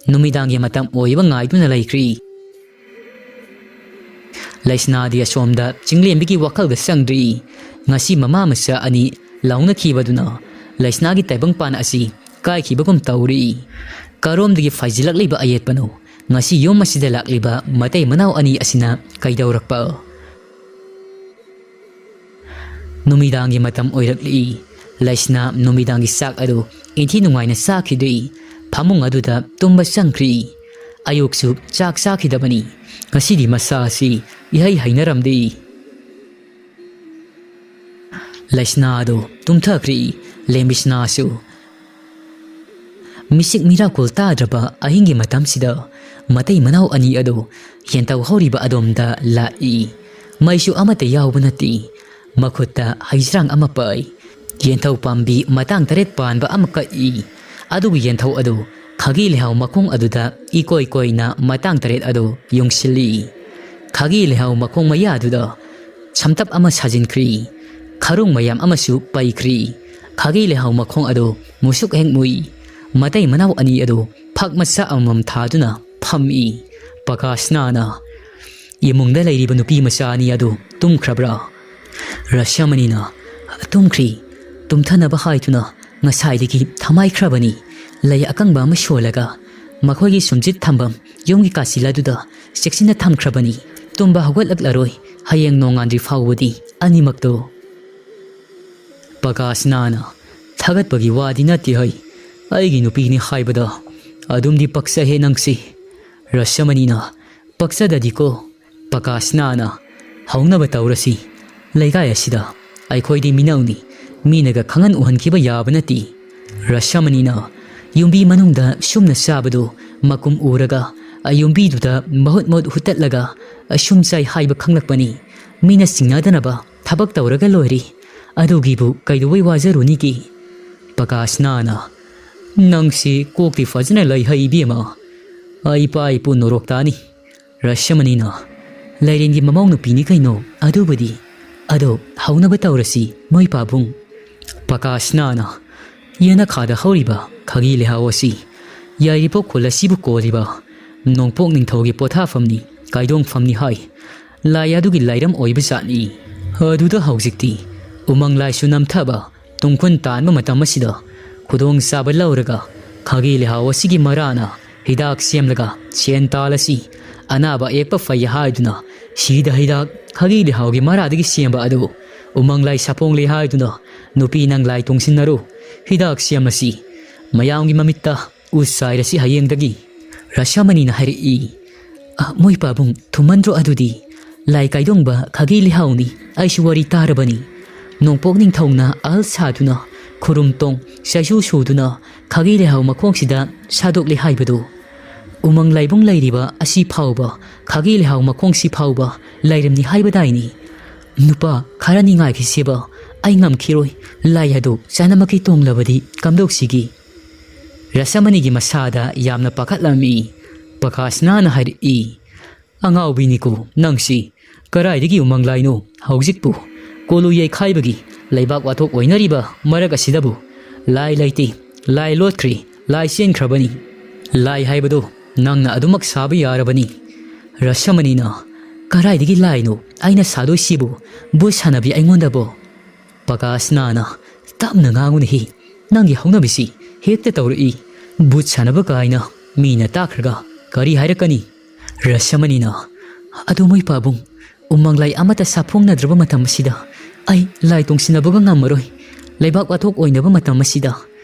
ꯅꯨꯃꯤꯗꯥꯡꯒꯤ ꯃꯇꯝ ꯑꯣꯏꯕ ꯉꯥꯏꯗꯨꯅ ꯂꯩꯈ꯭ꯔꯤ꯫ ꯂꯩꯁꯅꯥꯗꯤ ꯑꯁꯣꯝꯗ ꯆꯤꯡꯂꯦꯝꯕꯤꯒꯤ ꯋꯥꯈꯜꯗ ꯆꯪꯗ꯭ꯔꯤ꯫ ꯉꯁꯤ ꯃꯃꯥ ꯃꯆꯥ ꯑꯅꯤ ꯂꯥꯎꯅꯈꯤꯕꯗꯨꯅ ꯂꯩꯁꯅꯥꯒꯤ ꯇꯥꯏꯕꯪꯄꯥꯟ ꯑꯁꯤ ꯀꯥꯏꯈꯤꯕꯒꯨꯝ ꯇꯧꯔꯤ꯫ ꯀꯔꯣꯝꯗꯒꯤ ꯐꯥꯏꯖꯤꯜꯂꯛꯂꯤꯕ ꯑꯌꯦꯠꯄꯅꯣ? ꯉꯁꯤ ꯌꯨꯝ ꯑꯁꯤꯗ ꯂꯥꯛꯂꯤꯕ ꯃꯇꯩ ꯃꯅꯥꯎ ꯑꯅꯤ ꯑꯁꯤꯅ ꯀꯩꯗꯧꯔꯛꯄ? ꯅꯨꯃꯤꯗꯥꯡꯒꯤ ꯃꯇꯝ ꯑꯣꯏꯔꯛꯂꯤ꯫ ꯂꯩꯁꯅꯥ ꯅꯨꯃꯤꯗꯥꯡꯒꯤ ꯆꯥꯛ ꯑꯗꯨ ꯏꯟꯊꯤ ꯅꯨꯡꯉꯥꯏꯅ ꯆꯥꯈꯤꯗ꯭ꯔꯤ꯫ ꯐꯃꯨꯡ ꯑꯗꯨꯗ ꯇꯨꯝꯕ ꯆꯪꯈ꯭ꯔꯤ꯫ ꯑꯌꯨꯛꯁꯨ ꯆꯥꯛ ꯆꯥꯈꯤꯗꯕꯅꯤ꯫ ꯉꯁꯤꯗꯤ ꯃꯁꯥ ꯑꯁꯤ ꯏꯍꯩ ꯍꯩꯅꯔꯝꯗꯦ꯫ ꯂꯩꯁꯅꯥ ꯑꯗꯨ ꯇꯨꯝꯊꯈ꯭ꯔꯤ꯫ ꯂꯦꯝꯕꯤꯁꯅꯥꯁꯨ꯫ ꯃꯤꯁꯤꯛ ꯃꯤꯔꯥꯀꯨꯜ ꯇꯥꯗ꯭ꯔꯕ ꯑꯍꯤꯡꯒꯤ ꯃꯇꯝꯁꯤꯗ ꯃꯇꯩ ꯃꯅꯥꯎ ꯑꯅꯤ ꯑꯗꯨ ꯌꯦꯟꯇꯧ ꯍꯧꯔꯤꯕ ꯑꯗꯣꯝꯗ ꯂꯥꯛꯏ꯫ ꯃꯩꯁꯨ ꯑꯃꯠꯇ ꯌꯥꯎꯕ ꯅꯠꯇꯦ꯫ ꯃꯈꯨꯠꯇ ꯍꯩꯁ꯭ꯔꯥꯡ ꯑꯃ ꯄꯥꯏ꯫ ꯌꯦꯟꯊꯧ ꯄꯥꯝꯕꯤ ꯃꯇꯥꯡ ꯇꯔꯦꯠ ꯄꯥꯟꯕ ꯑꯃ ꯀꯛꯏ꯫ ꯑꯗꯨꯒꯤ ꯌꯦꯟꯊꯧ ꯑꯗꯨ ꯈꯥꯒꯤ ꯂꯩꯍꯥꯎ ꯃꯈꯣꯡ ꯑꯗꯨꯗ ꯏꯀꯣꯏ ꯀꯣꯏꯅ ꯃꯇꯥꯡ ꯇꯔꯦꯠ ꯑꯗꯨ ꯌꯨꯡꯁꯤꯜꯂꯤ꯫ ꯈꯥꯒꯤ ꯂꯩꯍꯥꯎ ꯃꯈꯣꯡ ꯃꯌꯥꯗꯨꯗ ꯁꯝꯇꯞ ꯑꯃ ꯁꯥꯖꯤꯟꯈ꯭ꯔꯤ꯫ ꯈꯔꯨꯡ ꯃꯌꯥꯝ ꯑꯃꯁꯨ ꯄꯩꯈ꯭ꯔꯤ꯫ ꯈꯥꯒꯤ ꯂꯩꯍꯥꯎ ꯃꯈꯣꯡ ꯑꯗꯨ ꯃꯨꯁꯨꯛ ꯍꯦꯛ ꯃꯨꯏ꯫ ꯃꯇꯩ ꯃꯅꯥꯎ ꯑꯅꯤ ꯑꯗꯨ ꯐꯛ ꯃꯆꯥ ꯑꯃꯃꯝ ꯊꯥꯗꯨꯅ ꯐꯝꯃꯤ꯫ ꯄꯀꯥꯁꯅꯥꯅ, "ꯏꯃꯨꯡꯗ ꯂꯩꯔꯤꯕ ꯅꯨꯄꯤ ꯃꯆꯥ ꯑꯅꯤ ꯑꯗꯨ ꯇꯨꯝꯈ꯭ꯔꯕ꯭ꯔꯥ?" ꯔꯁꯃꯅꯤꯅ, "ꯇꯨꯝꯈ꯭ꯔꯤ꯫ ꯇꯨꯝꯊꯅꯕ ꯍꯥꯏꯗꯨꯅ ꯉꯁꯥꯏꯗꯒꯤ ꯊꯃꯥꯏꯈ꯭ꯔꯕꯅꯤ꯫ ꯂꯩ ꯑꯀꯪꯕ ꯑꯃ ꯁꯣꯜꯂꯒ ꯃꯈꯣꯏꯒꯤ ꯁꯨꯝꯆꯤꯠ ꯊꯝꯐꯝ ꯌꯨꯝꯒꯤ ꯀꯥꯆꯤꯜ ꯑꯗꯨꯗ ꯆꯦꯛꯁꯤꯟꯅ ꯊꯝꯈ꯭ꯔꯕꯅꯤ꯫ ꯇꯨꯝꯕ ꯍꯧꯒꯠꯂꯛꯂꯔꯣꯏ ꯍꯌꯦꯡ ꯅꯣꯡꯉꯥꯟꯗ꯭ꯔꯤ ꯐꯥꯎꯕꯗꯤ ꯑꯅꯤꯃꯛꯇꯣ꯫" ꯄꯀꯥꯁꯅꯥꯅ, "ꯊꯥꯒꯠꯄꯒꯤ ꯋꯥꯗꯤ ꯅꯠꯇꯦ ꯍꯩ꯫ ꯑꯩꯒꯤ ꯅꯨꯄꯤꯅꯤ ꯍꯥꯏꯕꯗ ꯑꯗꯨꯝꯗꯤ ꯄꯛꯆꯍꯦ ꯅꯪꯁꯤ꯫" ꯔꯁꯃꯅꯤꯅ, "ꯄꯛꯆꯗꯗꯤꯀꯣ꯫ ꯄꯀꯥꯁꯅꯥꯅ, ꯍꯧꯅꯕ ꯇꯧꯔꯁꯤ꯫ ꯂꯩꯀꯥꯏ ꯑꯁꯤꯗ ꯑꯩꯈꯣꯏꯗꯤ ꯃꯤꯅꯧꯅꯤ꯫ ꯃꯤꯅꯒ ꯈꯪꯍꯟ ꯎꯍꯟꯈꯤꯕ ꯌꯥꯕ ꯅꯠꯇꯦ꯫" ꯔꯁꯃꯅꯤꯅ ꯌꯨꯝꯕꯤ ꯃꯅꯨꯡꯗ ꯁꯨꯝꯅ ꯆꯥꯕꯗꯨ ꯃꯀꯨꯝ ꯎꯔꯒ ꯌꯨꯝꯕꯤꯗꯨꯗ ꯃꯍꯨꯠ ꯃꯍꯨꯠ ꯍꯨꯠꯇꯠꯂꯒ ꯁꯨꯝ ꯆꯥꯏ ꯍꯥꯏꯕ ꯈꯪꯂꯛꯄꯅꯤ꯫ ꯃꯤꯅ ꯆꯤꯡꯅꯗꯅꯕ ꯊꯕꯛ ꯇꯧꯔꯒ ꯂꯣꯏꯔꯦ꯫ ꯑꯗꯨꯒꯤꯕꯨ ꯀꯩꯗꯧꯕꯩ ꯋꯥꯖꯔꯨꯅꯤꯒꯦ? ꯄꯀꯥꯁꯅꯥꯅ, "ꯅꯪꯁꯤ ꯀꯣꯛꯇꯤ ꯐꯖꯅ ꯂꯩ ꯍꯩ ꯏꯕꯦꯝꯃ꯫ ꯑꯩ ꯏꯄꯥ ꯏꯄꯨ ꯅꯣꯔꯣꯛ ꯇꯥꯅꯤ꯫" ꯔꯁꯃꯅꯤꯅ, "ꯂꯥꯏꯔꯦꯟꯒꯤ ꯃꯃꯧ ꯅꯨꯄꯤꯅꯤ ꯀꯩꯅꯣ ꯑꯗꯨꯕꯨꯗꯤ꯫ ꯑꯗꯣ ꯍꯧꯅꯕ ꯇꯧꯔꯁꯤ ꯃꯣꯏ ꯄꯥꯕꯨꯡ꯫" ꯄꯀꯥꯁꯅꯥꯅ, "ꯌꯦꯅꯈꯥꯗ ꯍꯧꯔꯤꯕ ꯈꯥꯒꯤ ꯂꯩꯍꯥꯎ ꯑꯁꯤ ꯌꯥꯏꯔꯤꯄꯣꯛ ꯈꯨꯜ ꯑꯁꯤꯕꯨ ꯀꯣꯜꯂꯤꯕ ꯅꯣꯡꯄꯣꯛ ꯅꯤꯡꯊꯧꯒꯤ ꯄꯣꯊꯥꯐꯝꯅꯤ, ꯀꯥꯏꯗꯣꯡꯐꯝꯅꯤ ꯍꯥꯏ꯫ ꯂꯥꯏ ꯑꯗꯨꯒꯤ ꯂꯥꯏꯔꯝ ꯑꯣꯏꯕ ꯖꯥꯠꯅꯤ꯫ ꯑꯗꯨꯗ ꯍꯧꯖꯤꯛꯇꯤ ꯎꯃꯪ ꯂꯥꯏꯁꯨ ꯅꯝꯊꯕ, ꯇꯨꯡꯈꯨꯟ ꯇꯥꯟꯕ ꯃꯇꯝ ꯑꯁꯤꯗ ꯈꯨꯗꯣꯡꯆꯥꯕ ꯂꯧꯔꯒ ꯈꯥꯒꯤ ꯂꯩꯍꯥꯎ ꯑꯁꯤꯒꯤ ꯃꯔꯥꯅ ꯍꯤꯗꯥꯛ ꯁꯦꯝꯂꯒ ꯁꯦꯟ ꯇꯥꯜꯂꯁꯤ꯫ ꯑꯅꯥꯕ ꯑꯌꯦꯛꯄ ꯐꯩ ꯍꯥꯏꯗꯨꯅ ꯁꯤꯗ ꯍꯤꯗꯥꯛ ꯈꯥꯒꯤ ꯂꯩꯍꯥꯎꯒꯤ ꯃꯔꯥꯗꯒꯤ ꯁꯦꯝꯕ ꯑꯗꯨ ꯎꯃꯪ ꯂꯥꯏ ꯁꯥꯄꯣꯡ ꯂꯩ ꯍꯥꯏꯗꯨꯅ ꯅꯨꯄꯤ ꯅꯪ ꯂꯥꯏ ꯇꯣꯡꯁꯤꯟꯅꯔꯨ꯫ ꯍꯤꯗꯥꯛ ꯁꯦꯝꯂꯁꯤ꯫ ꯃꯌꯥꯝꯒꯤ ꯃꯃꯤꯠꯇ ꯎ ꯆꯥꯏꯔꯁꯤ ꯍꯌꯦꯡꯗꯒꯤ꯫" ꯔꯁꯃꯅꯤꯅ ꯍꯥꯏꯔꯛꯏ꯫ "ꯑ, ꯃꯣꯏ ꯄꯥꯕꯨꯡ, ꯊꯨꯝꯃꯟꯗ꯭ꯔꯣ ꯑꯗꯨꯗꯤ? ꯂꯥꯏ ꯀꯥꯏꯗꯣꯡꯕ ꯈꯥꯒꯤ ꯂꯩꯍꯥꯎꯅꯤ, ꯑꯩꯁꯨ ꯋꯥꯔꯤ ꯇꯥꯔꯕꯅꯤ꯫ ꯅꯣꯡꯄꯣꯛ ꯅꯤꯡꯊꯧꯅ ꯑꯍꯜ ꯁꯥꯗꯨꯅ, ꯈꯨꯔꯨꯝ ꯇꯣꯡ, ꯆꯩꯁꯨ ꯁꯨꯗꯨꯅ ꯈꯥꯒꯤ ꯂꯩꯍꯥꯎ ꯃꯈꯣꯡꯁꯤꯗ ꯁꯥꯗꯣꯛꯂꯦ ꯍꯥꯏꯕꯗꯨ꯫ ꯎꯃꯪ ꯂꯥꯏꯕꯨꯡ ꯂꯩꯔꯤꯕ ꯑꯁꯤ ꯐꯥꯎꯕ, ꯈꯥꯒꯤ ꯂꯩꯍꯥꯎ ꯃꯈꯣꯡꯁꯤ ꯐꯥꯎꯕ ꯂꯥꯏꯔꯝꯅꯤ ꯍꯥꯏꯕꯗꯥꯏꯅꯤ?" "ꯅꯨꯄꯥ ꯈꯔꯅꯤ ꯉꯥꯏꯈꯤꯁꯦꯕ, ꯑꯩ ꯉꯝꯈꯤꯔꯣꯏ, ꯂꯥꯏ ꯑꯗꯨ ꯆꯅꯝꯃꯛꯀꯤ ꯇꯣꯡꯂꯕꯗꯤ ꯀꯝꯗꯧꯁꯤꯒꯦ?" ꯔꯁꯃꯅꯤꯒꯤ ꯃꯁꯥꯗ ꯌꯥꯝꯅ ꯄꯥꯈꯠꯂꯝꯃꯤ꯫ ꯄ꯭ꯔꯀꯥꯁꯅꯥꯅ ꯍꯥꯏꯔꯛꯏ, "ꯑꯉꯥꯎꯕꯤꯅꯤꯀꯣ ꯅꯪꯁꯤ, ꯀꯔꯥꯏꯗꯒꯤ ꯎꯃꯪ ꯂꯥꯏꯅꯣ ꯍꯧꯖꯤꯛꯄꯨ? ꯀꯣꯂꯨ ꯌꯩꯈꯥꯏꯕꯒꯤ ꯂꯩꯕꯥꯛ ꯋꯥꯊꯣꯛ ꯑꯣꯏꯅꯔꯤꯕ ꯃꯔꯛ ꯑꯁꯤꯗꯕꯨ ꯂꯥꯏ ꯂꯩꯇꯦ, ꯂꯥꯏ ꯂꯣꯠꯈ꯭ꯔꯦ, ꯂꯥꯏ ꯆꯦꯟꯈ꯭ꯔꯕꯅꯤ꯫ ꯂꯥꯏ ꯍꯥꯏꯕꯗꯣ ꯅꯪꯅ ꯑꯗꯨꯃꯛ ꯁꯥꯕ ꯌꯥꯔꯕꯅꯤ꯫" ꯔꯁꯃꯅꯤꯅ, "ꯀꯔꯥꯏꯗꯒꯤ ꯂꯥꯏꯅꯣ ꯑꯩꯅ ꯁꯥꯗꯣꯏꯁꯤꯕꯨ? ꯚꯨꯠ ꯁꯥꯟꯅꯕꯤ ꯑꯩꯉꯣꯟꯗꯕꯣ?" ꯄ꯭ꯔꯀꯥꯁꯅꯥꯅ, "ꯇꯞꯅ ꯉꯥꯡꯉꯨꯅꯦꯍꯦ, ꯅꯪꯒꯤ ꯍꯧꯅꯕꯤꯁꯤ ꯍꯦꯛꯇ ꯇꯧꯔꯛꯏ꯫ ꯚꯨꯠ ꯁꯥꯟꯅꯕ ꯀꯥꯏꯅ ꯃꯤꯅ ꯇꯥꯈ꯭ꯔꯒ ꯀꯔꯤ ꯍꯥꯏꯔꯛꯀꯅꯤ?" ꯔꯁꯃꯅꯤꯅ, "ꯑꯗꯨ ꯃꯣꯏ ꯄꯥꯕꯨꯡ, ꯎꯃꯪ ꯂꯥꯏ ꯑꯃꯠꯇ ꯁꯥꯐꯣꯡꯅꯗ꯭ꯔꯕ ꯃꯇꯝ ꯑꯁꯤꯗ ꯑꯩ ꯂꯥꯏ ꯇꯣꯡꯁꯤꯟꯅꯕꯒ ꯉꯝꯃꯔꯣꯏ꯫ ꯂꯩꯕꯥꯛ ꯋꯥꯊꯣꯛ ꯑꯣꯏꯅꯕ ꯃꯇꯝ ꯑꯁꯤꯗ꯫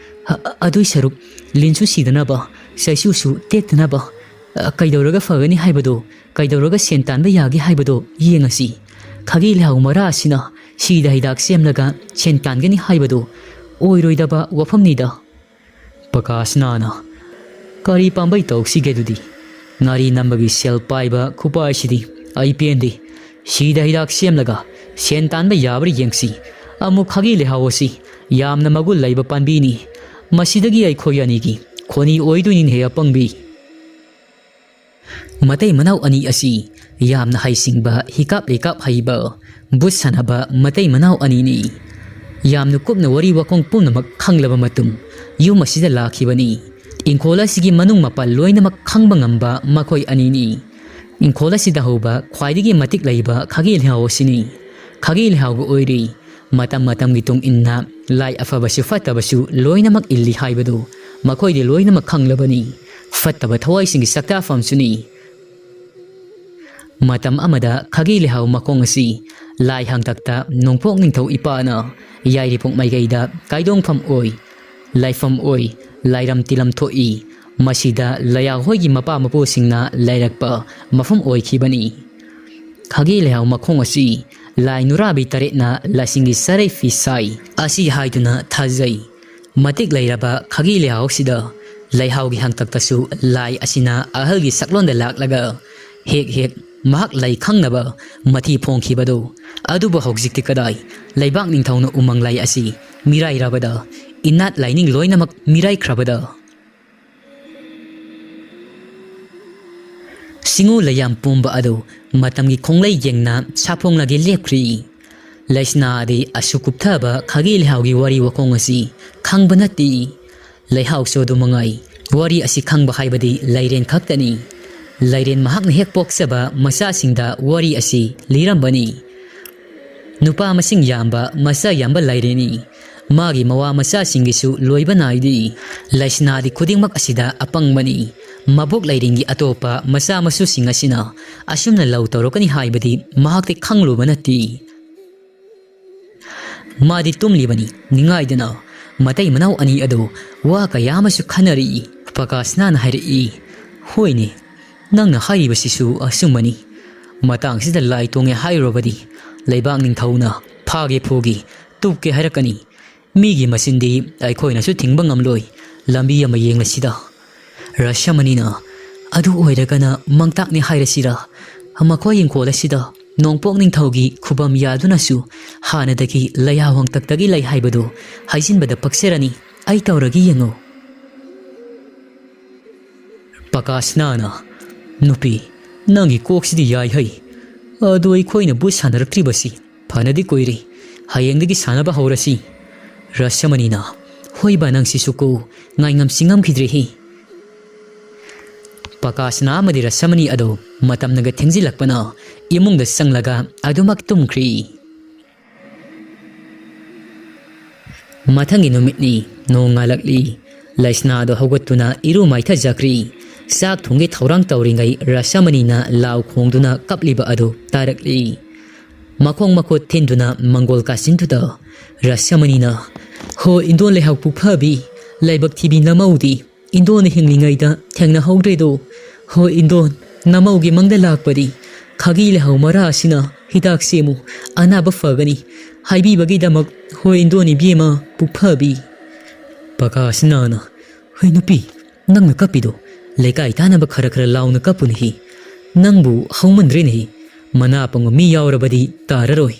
ꯑ-, ꯑ-, ꯑꯗꯨꯏ ꯁꯔꯨꯛ ꯂꯤꯟꯁꯨ ꯁꯤꯗꯅꯕ, ꯆꯩꯁꯨꯁꯨ ꯇꯦꯛꯇꯅꯕ, ꯑ, ꯀꯩꯗꯧꯔꯒ ꯐꯒꯅꯤ ꯍꯥꯏꯕꯗꯣ, ꯀꯩꯗꯧꯔꯒ ꯁꯦꯟ ꯇꯥꯟꯕ ꯌꯥꯒꯦ ꯍꯥꯏꯕꯗꯣ ꯌꯦꯡꯉꯁꯤ꯫ ꯈꯥꯒꯤ ꯂꯩꯍꯥꯎ ꯃꯔꯥ ꯑꯁꯤꯅ ꯁꯤꯗ ꯍꯤꯗꯥꯛ ꯁꯦꯝꯂꯒ ꯁꯦꯟ ꯇꯥꯟꯒꯅꯤ ꯍꯥꯏꯕꯗꯣ ꯑꯣꯏꯔꯣꯏꯗꯕ ꯋꯥꯐꯝꯅꯤꯗ꯫" ꯄ꯭ꯔꯀꯥꯁꯅꯥꯅ, "ꯀꯔꯤ ꯄꯥꯝꯕꯩ ꯇꯧꯁꯤꯒꯦ ꯑꯗꯨꯗꯤ? ꯉꯥꯔꯤ ꯅꯝꯕꯒꯤ ꯁꯦꯜ ꯄꯥꯏꯕ ꯈꯨꯄꯥꯏꯁꯤꯗꯤ ꯑꯩ ꯄꯦꯟꯗꯦ꯫ ꯁꯤꯗ ꯍꯤꯗꯥꯛ ꯁꯦꯝꯂꯒ ꯁꯦꯟ ꯇꯥꯟꯕ ꯌꯥꯕ꯭ꯔꯥ ꯌꯦꯡꯁꯤ꯫ ꯑꯃꯨꯛ ꯈꯥꯒꯤ ꯂꯩꯍꯥꯎ ꯑꯁꯤ ꯌꯥꯝꯅ ꯃꯒꯨꯟ ꯂꯩꯕ ꯄꯥꯝꯕꯤꯅꯤ꯫ ꯃꯁꯤꯗꯒꯤ ꯑꯩꯈꯣꯏ ꯑꯅꯤꯒꯤ ꯈꯣꯅꯤ ꯑꯣꯏꯗꯣꯏꯅꯤꯅꯦ ꯑꯄꯪꯕꯤ꯫" ꯃꯇꯩ ꯃꯅꯥꯎ ꯑꯅꯤ ꯑꯁꯤ ꯌꯥꯝꯅ ꯍꯩꯁꯤꯡꯕ, ꯍꯤꯀꯥꯞ ꯂꯩꯀꯥꯞ ꯍꯩꯕ, ꯚꯨꯠ ꯁꯥꯟꯅꯕ ꯃꯇꯩ ꯃꯅꯥꯎ ꯑꯅꯤꯅꯤ꯫ ꯌꯥꯝꯅ ꯀꯨꯞꯅ ꯋꯥꯔꯤ ꯋꯥꯈꯣꯡ ꯄꯨꯝꯅꯃꯛ ꯈꯪꯂꯕ ꯃꯇꯨꯡ ꯌꯨꯝ ꯑꯁꯤꯗ ꯂꯥꯛꯈꯤꯕꯅꯤ꯫ ꯏꯪꯈꯣꯜ ꯑꯁꯤꯒꯤ ꯃꯅꯨꯡ ꯃꯄꯥꯟ ꯂꯣꯏꯅꯃꯛ ꯈꯪꯕ ꯉꯝꯕ ꯃꯈꯣꯏ ꯑꯅꯤꯅꯤ꯫ ꯏꯪꯈꯣꯜ ꯑꯁꯤꯗ ꯍꯧꯕ ꯈ꯭ꯋꯥꯏꯗꯒꯤ ꯃꯇꯤꯛ ꯂꯩꯕ ꯈꯥꯒꯤ ꯂꯩꯍꯥꯎ ꯑꯁꯤꯅꯤ꯫ ꯈꯥꯒꯤ ꯂꯩꯍꯥꯎꯕ ꯑꯣꯏꯔꯤ꯫ ꯃꯇꯝ ꯃꯇꯝꯒꯤ ꯇꯨꯡ ꯏꯟꯅ ꯂꯥꯏ ꯑꯐꯕꯁꯨ ꯐꯠꯇꯕꯁꯨ ꯂꯣꯏꯅꯃꯛ ꯏꯜꯂꯤ ꯍꯥꯏꯕꯗꯨ ꯃꯈꯣꯏꯗꯤ ꯂꯣꯏꯅꯃꯛ ꯈꯪꯂꯕꯅꯤ꯫ ꯐꯠꯇꯕ ꯊꯋꯥꯏꯁꯤꯡꯒꯤ ꯆꯥꯛꯇꯥꯐꯝꯁꯨꯅꯤ꯫ ꯃꯇꯝ ꯑꯃꯗ ꯈꯥꯒꯤ ꯂꯩꯍꯥꯎ ꯃꯈꯣꯡ ꯑꯁꯤ ꯂꯥꯏ ꯍꯥꯡꯇꯛꯇ ꯅꯣꯡꯄꯣꯛ ꯅꯤꯡꯊꯧ ꯏꯄꯥꯅ ꯌꯥꯏꯔꯤꯄꯣꯛ ꯃꯥꯏꯀꯩꯗ ꯀꯥꯏꯗꯣꯡꯐꯝ ꯑꯣꯏ, ꯂꯥꯏꯐꯝ ꯑꯣꯏ, ꯂꯥꯏꯔꯝ ꯇꯤꯂꯝ ꯊꯣꯛꯏ꯫ ꯃꯁꯤꯗ ꯂꯩꯍꯥꯎ ꯍꯣꯏꯒꯤ ꯃꯄꯥ ꯃꯄꯨꯁꯤꯡꯅ ꯂꯩꯔꯛꯄ ꯃꯐꯝ ꯑꯣꯏꯈꯤꯕꯅꯤ꯫ ꯈꯥꯒꯤ ꯂꯩꯍꯥꯎ ꯃꯈꯣꯡ ꯑꯁꯤ ꯂꯥꯏ ꯅꯨꯔꯥꯕꯤ ꯇꯔꯦꯠꯅ ꯂꯥꯏꯁꯤꯡꯒꯤ ꯆꯔꯩ ꯐꯤ ꯁꯥꯏ ꯑꯁꯤ ꯍꯥꯏꯗꯨꯅ ꯊꯥꯖꯩ꯫ ꯃꯇꯤꯛ ꯂꯩꯔꯕ ꯈꯥꯒꯤ ꯂꯩꯍꯥꯎꯁꯤꯗ ꯂꯩꯍꯥꯎꯒꯤ ꯍꯥꯡꯇꯛꯇꯁꯨ ꯂꯥꯏ ꯑꯁꯤꯅ ꯑꯍꯜꯒꯤ ꯁꯛꯂꯣꯟꯗ ꯂꯥꯛꯂꯒ ꯍꯦꯛ ꯍꯦꯛ ꯃꯍꯥꯛ ꯂꯩ ꯈꯪꯅꯕ ꯃꯊꯤ ꯐꯣꯡꯈꯤꯕꯗꯨ꯫ ꯑꯗꯨꯕꯨ ꯍꯧꯖꯤꯛꯇꯤ ꯀꯗꯥꯏ? ꯂꯩꯕꯥꯛ ꯅꯤꯡꯊꯧꯅ ꯎꯃꯪ ꯂꯥꯏ ꯑꯁꯤ ꯃꯤꯔꯥꯏꯔꯕꯗ, ꯏꯅꯥꯠ ꯂꯥꯏꯅꯤꯡ ꯂꯣꯏꯅꯃꯛ ꯃꯤꯔꯥꯏꯈ꯭ꯔꯕꯗ꯫ ꯁꯤꯡꯎ ꯂꯩꯌꯥꯝ ꯄꯨꯝꯕ ꯑꯗꯨ ꯃꯇꯝꯒꯤ ꯈꯣꯡꯂꯩ ꯌꯦꯡꯅ ꯁꯥꯐꯣꯡꯂꯒꯦ ꯂꯦꯞꯈ꯭ꯔꯤ꯫ ꯂꯩꯁꯅꯥꯗꯤ ꯑꯁꯨꯛ ꯀꯨꯞꯊꯕ ꯈꯥꯒꯤ ꯂꯩꯍꯥꯎꯒꯤ ꯋꯥꯔꯤ ꯋꯥꯈꯣꯡ ꯑꯁꯤ ꯈꯪꯕ ꯅꯠꯇꯦ꯫ ꯂꯩꯍꯥꯎꯁꯨ ꯑꯗꯨ ꯃꯉꯥꯏ꯫ ꯋꯥꯔꯤ ꯑꯁꯤ ꯈꯪꯕ ꯍꯥꯏꯕꯗꯤ ꯂꯩꯔꯦꯟ ꯈꯛꯇꯅꯤ꯫ ꯂꯩꯔꯦꯟ ꯃꯍꯥꯛꯅ ꯍꯦꯛ ꯄꯣꯛꯆꯕ ꯃꯆꯥꯁꯤꯡꯗ ꯋꯥꯔꯤ ꯑꯁꯤ ꯂꯤꯔꯝꯕꯅꯤ꯫ ꯅꯨꯄꯥ ꯃꯁꯤꯡ ꯌꯥꯝꯕ, ꯃꯆꯥ ꯌꯥꯝꯕ ꯂꯩꯔꯦꯅꯤ꯫ ꯃꯥꯒꯤ ꯃꯋꯥ ꯃꯆꯥꯁꯤꯡꯒꯤꯁꯨ ꯂꯣꯏꯕ ꯅꯥꯏꯗꯦ꯫ ꯂꯩꯁꯅꯥꯗꯤ ꯈꯨꯗꯤꯡꯃꯛ ꯑꯁꯤꯗ ꯑꯄꯪꯕꯅꯤ꯫ ꯃꯕꯣꯛ ꯂꯩꯔꯦꯟꯒꯤ ꯑꯇꯣꯞꯄ ꯃꯆꯥ ꯃꯁꯨꯁꯤꯡ ꯑꯁꯤꯅ ꯑꯁꯨꯝꯅ ꯂꯧ ꯇꯧꯔꯛꯀꯅꯤ ꯍꯥꯏꯕꯗꯤ ꯃꯍꯥꯛꯇꯤ ꯈꯪꯂꯨꯕ ꯅꯠꯇꯦ꯫ ꯃꯥꯗꯤ ꯇꯨꯝꯂꯤꯕꯅꯤ꯫ ꯅꯤꯡꯉꯥꯏꯗꯅ ꯃꯇꯩ ꯃꯅꯥꯎ ꯑꯅꯤ ꯑꯗꯨ ꯋꯥ ꯀꯌꯥ ꯑꯃꯁꯨ ꯈꯟꯅꯔꯛꯏ꯫ ꯄ꯭ꯔꯀꯥꯁꯅꯥꯅ ꯍꯥꯏꯔꯛꯏ, "ꯍꯣꯏꯅꯦ, ꯅꯪꯅ ꯍꯥꯏꯔꯤꯕꯁꯤꯁꯨ ꯑꯆꯨꯝꯕꯅꯤ꯫ ꯃꯇꯥꯡꯁꯤꯗ ꯂꯥꯏ ꯇꯣꯡꯉꯦ ꯍꯥꯏꯔꯨꯔꯕꯗꯤ ꯂꯩꯕꯥꯛ ꯅꯤꯡꯊꯧꯅ ꯐꯥꯒꯦ ꯐꯨꯒꯦ, ꯇꯨꯞꯀꯦ ꯍꯥꯏꯔꯛꯀꯅꯤ꯫ ꯃꯤꯒꯤ ꯃꯆꯤꯟꯗꯤ ꯑꯩꯈꯣꯏꯅꯁꯨ ꯊꯤꯡꯕ ꯉꯝꯂꯣꯏ꯫ ꯂꯝꯕꯤ ꯑꯃ ꯌꯦꯡꯂꯁꯤꯗ"꯫ ꯔꯁꯃꯅꯤꯅ, "ꯑꯗꯨ ꯑꯣꯏꯔꯒꯅ ꯃꯥꯡꯇꯥꯛꯅꯤ ꯍꯥꯏꯔꯁꯤꯔꯥ? ꯃꯈꯣꯏ ꯏꯪꯈꯣꯜ ꯑꯁꯤꯗ ꯅꯣꯡꯄꯣꯛ ꯅꯤꯡꯊꯧꯒꯤ ꯈꯨꯕꯝ ꯌꯥꯗꯨꯅꯁꯨ ꯍꯥꯟꯅꯗꯒꯤ ꯂꯩꯍꯥꯎ ꯍꯪꯇꯛꯇꯒꯤ ꯂꯩ ꯍꯥꯏꯕꯗꯨ ꯍꯥꯏꯖꯤꯟꯕꯗ ꯄꯛꯆꯔꯅꯤ꯫ ꯑꯩ ꯇꯧꯔꯒ ꯌꯦꯡꯉꯨ"꯫ ꯄ꯭ꯔꯀꯥꯁꯅꯥꯅ, "ꯅꯨꯄꯤ, ꯅꯪꯒꯤ ꯀꯣꯛꯁꯤꯗꯤ ꯌꯥꯏ ꯍꯩ꯫ ꯑꯗꯨ ꯑꯩꯈꯣꯏꯅ ꯕꯨꯠ ꯁꯥꯟꯅꯔꯛꯇ꯭ꯔꯤꯕꯁꯤ ꯐꯅꯗꯤ ꯀꯨꯏꯔꯦ꯫ ꯍꯌꯦꯡꯗꯒꯤ ꯁꯥꯟꯅꯕ ꯍꯧꯔꯁꯤ"꯫ ꯔꯁꯃꯅꯤꯅ, "ꯍꯣꯏꯕ, ꯅꯪꯁꯤꯁꯨ ꯀꯣ, ꯉꯥꯏꯉꯝꯁꯤ ꯉꯝꯈꯤꯗ꯭ꯔꯦꯍꯦ"꯫ ꯄ꯭ꯔꯀꯥꯁꯅꯥ ꯑꯃꯗꯤ ꯔꯁꯃꯅꯤ ꯑꯗꯨ ꯃꯇꯝꯅꯒ ꯊꯦꯡꯖꯤꯜꯂꯛꯄꯅ ꯏꯃꯨꯡꯗ ꯆꯪꯂꯒ ꯑꯗꯨꯃꯛ ꯇꯨꯝꯈ꯭ꯔꯤ꯫ ꯃꯊꯪꯒꯤ ꯅꯨꯃꯤꯠꯅꯤ꯫ ꯅꯣꯡ ꯉꯥꯜꯂꯛꯂꯤ꯫ ꯂꯩꯁꯅꯥꯗꯣ ꯍꯧꯒꯠꯇꯨꯅ ꯏꯔꯨ ꯃꯥꯏꯊꯖꯈ꯭ꯔꯤ꯫ ꯆꯥꯛ ꯊꯣꯡꯒꯤ ꯊꯧꯔꯥꯡ ꯇꯧꯔꯤꯉꯩ ꯔꯁꯃꯅꯤꯅ ꯂꯥꯎ ꯈꯣꯡꯗꯨꯅ ꯀꯞꯂꯤꯕ ꯑꯗꯨ ꯇꯥꯔꯛꯂꯤ꯫ ꯃꯈꯣꯡ ꯃꯈꯨꯠ ꯊꯤꯟꯗꯨꯅ ꯃꯪꯒꯣꯜ ꯀꯥꯁꯤꯟꯗꯨꯗ ꯔꯁꯃꯅꯤꯅ, "ꯍꯣ ꯏꯟꯗꯣꯟ ꯂꯩꯍꯥꯎ ꯄꯨꯛꯐꯕꯤ, ꯂꯥꯏꯕꯛ ꯊꯤꯕꯤ ꯅꯃꯧꯗꯤ ꯏꯟꯗꯣꯟꯅ ꯍꯤꯡꯂꯤꯉꯩꯗ ꯊꯦꯡꯅꯍꯧꯗ꯭ꯔꯦꯗꯣ꯫ ꯍꯣ ꯏꯟꯗꯣꯟ, ꯅꯃꯧꯒꯤ ꯃꯪꯗ ꯂꯥꯛꯄꯗꯤ ꯈꯥꯒꯤ ꯂꯩꯍꯥꯎ ꯃꯔꯥ ꯑꯁꯤꯅ ꯍꯤꯗꯥꯛ ꯁꯦꯝꯃꯨ, ꯑꯅꯥꯕ ꯐꯒꯅꯤ ꯍꯥꯏꯕꯤꯕꯒꯤꯗꯃꯛ꯫ ꯍꯣ ꯏꯟꯗꯣꯟ ꯏꯕꯦꯝꯃ ꯄꯨꯛꯐꯕꯤ"꯫ ꯄ꯭ꯔꯀꯥꯁꯅꯥꯅ, "ꯍꯩ ꯅꯨꯄꯤ, ꯅꯪꯅ ꯀꯞꯄꯤꯗꯣ ꯂꯩꯀꯥꯏ ꯇꯥꯅꯕ ꯈꯔ ꯈꯔ ꯂꯥꯎꯅ ꯀꯞꯄꯨꯅꯦꯍꯦ꯫ "ꯅꯪꯕꯨ ꯍꯧꯃꯟꯗ꯭ꯔꯦꯅꯦ, ꯃꯅꯥ ꯄꯪꯕ ꯃꯤ ꯌꯥꯎꯔꯕꯗꯤ ꯇꯥꯔꯔꯣꯏ"꯫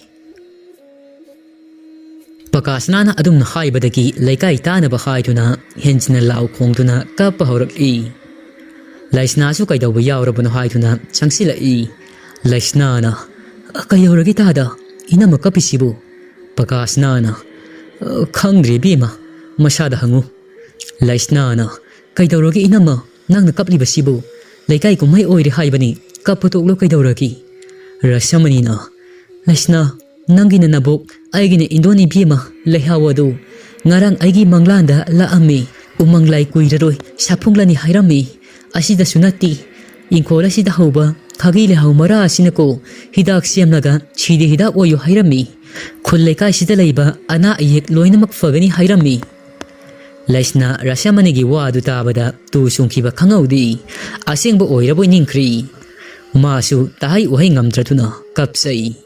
ꯄꯀꯥꯁꯅꯥꯅ ꯑꯗꯨꯝꯅ ꯍꯥꯏꯕꯗꯒꯤ ꯂꯩꯀꯥꯏ ꯇꯥꯅꯕ ꯍꯥꯏꯗꯨꯅ ꯍꯦꯟꯖꯤꯟꯅ ꯂꯥꯎ ꯈꯣꯡꯗꯨꯅ ꯀꯞꯄ ꯍꯧꯔꯛꯏ꯫ ꯂꯩꯁꯅꯥꯁꯨ ꯀꯩꯗꯧꯕ ꯌꯥꯎꯔꯕꯅꯣ ꯍꯥꯏꯗꯨꯅ ꯆꯪꯁꯤꯜꯂꯛꯏ꯫ ꯂꯩꯁꯅꯥꯅ, "ꯀꯩꯗꯧꯔꯒꯦ ꯇꯥꯗ? ꯏꯅꯝꯃ ꯀꯞꯄꯤꯁꯤꯕꯨ?" ꯄꯀꯥꯁꯅꯥꯅ, "ꯈꯪꯗ꯭ꯔꯦ ꯏꯕꯦꯝꯃ, ꯃꯁꯥꯗ ꯍꯪꯉꯨ"꯫ ꯂꯩꯁꯅꯥꯅ, "ꯀꯩꯗꯧꯔꯒꯦ ꯏꯅꯝꯃ, ꯅꯪꯅ ꯀꯞꯂꯤꯕꯁꯤꯕꯨ? ꯂꯩꯀꯥꯏ ꯀꯨꯝꯍꯩ ꯑꯣꯏꯔꯦ ꯍꯥꯏꯕꯅꯤ, ꯀꯞꯄ ꯇꯣꯛꯂꯣ ꯀꯩꯗꯧꯔꯒꯦ?" ꯔꯁꯃꯅꯤꯅ, "ꯂꯩꯁꯅꯥ, ꯅꯪꯒꯤꯅ ꯅꯕꯣꯛ, ꯑꯩꯒꯤꯅ ꯏꯟꯗꯣꯟ ꯏꯕꯦꯝꯃ ꯂꯩꯍꯥꯎ ꯑꯗꯨ ꯉꯔꯥꯡ ꯑꯩꯒꯤ ꯃꯪꯂꯥꯟꯗ ꯂꯥꯛꯑꯝꯃꯤ꯫ ꯎꯃꯪ ꯂꯥꯏ ꯀꯨꯏꯔꯔꯣꯏ ꯁꯥꯐꯨꯡꯂꯅꯤ ꯍꯥꯏꯔꯝꯃꯤ꯫ ꯑꯁꯤꯗꯁꯨ ꯅꯠꯇꯦ, ꯏꯪꯈꯣꯜ ꯑꯁꯤꯗ ꯍꯧꯕ ꯈꯥꯒꯤ ꯂꯩꯍꯥꯎ ꯃꯔꯥ ꯑꯁꯤꯅꯀꯣ ꯍꯤꯗꯥꯛ ꯁꯦꯝꯂꯒ ꯁꯤꯗꯤ ꯍꯤꯗꯥꯛ ꯑꯣꯏꯌꯨ ꯍꯥꯏꯔꯝꯃꯤ꯫ ꯈꯨꯜ ꯂꯩꯀꯥꯏꯁꯤꯗ ꯂꯩꯕ ꯑꯅꯥ ꯑꯌꯦꯛ ꯂꯣꯏꯅꯃꯛ ꯐꯒꯅꯤ ꯍꯥꯏꯔꯝꯃꯤ"꯫ ꯂꯩꯁꯅꯥ ꯔꯁꯃꯅꯤꯒꯤ ꯋꯥꯗꯨ ꯇꯥꯕꯗ ꯇꯨ ꯆꯨꯡꯈꯤꯕ ꯈꯪꯍꯧꯗꯦ꯫ ꯑꯁꯦꯡꯕ ꯑꯣꯏꯔꯕꯣꯏ ꯅꯤꯡꯈ꯭ꯔꯦ꯫ ꯃꯥꯁꯨ ꯇꯍꯩ ꯎꯍꯩ ꯉꯝꯗ꯭ꯔꯗꯨꯅ ꯀꯞꯆꯩ꯫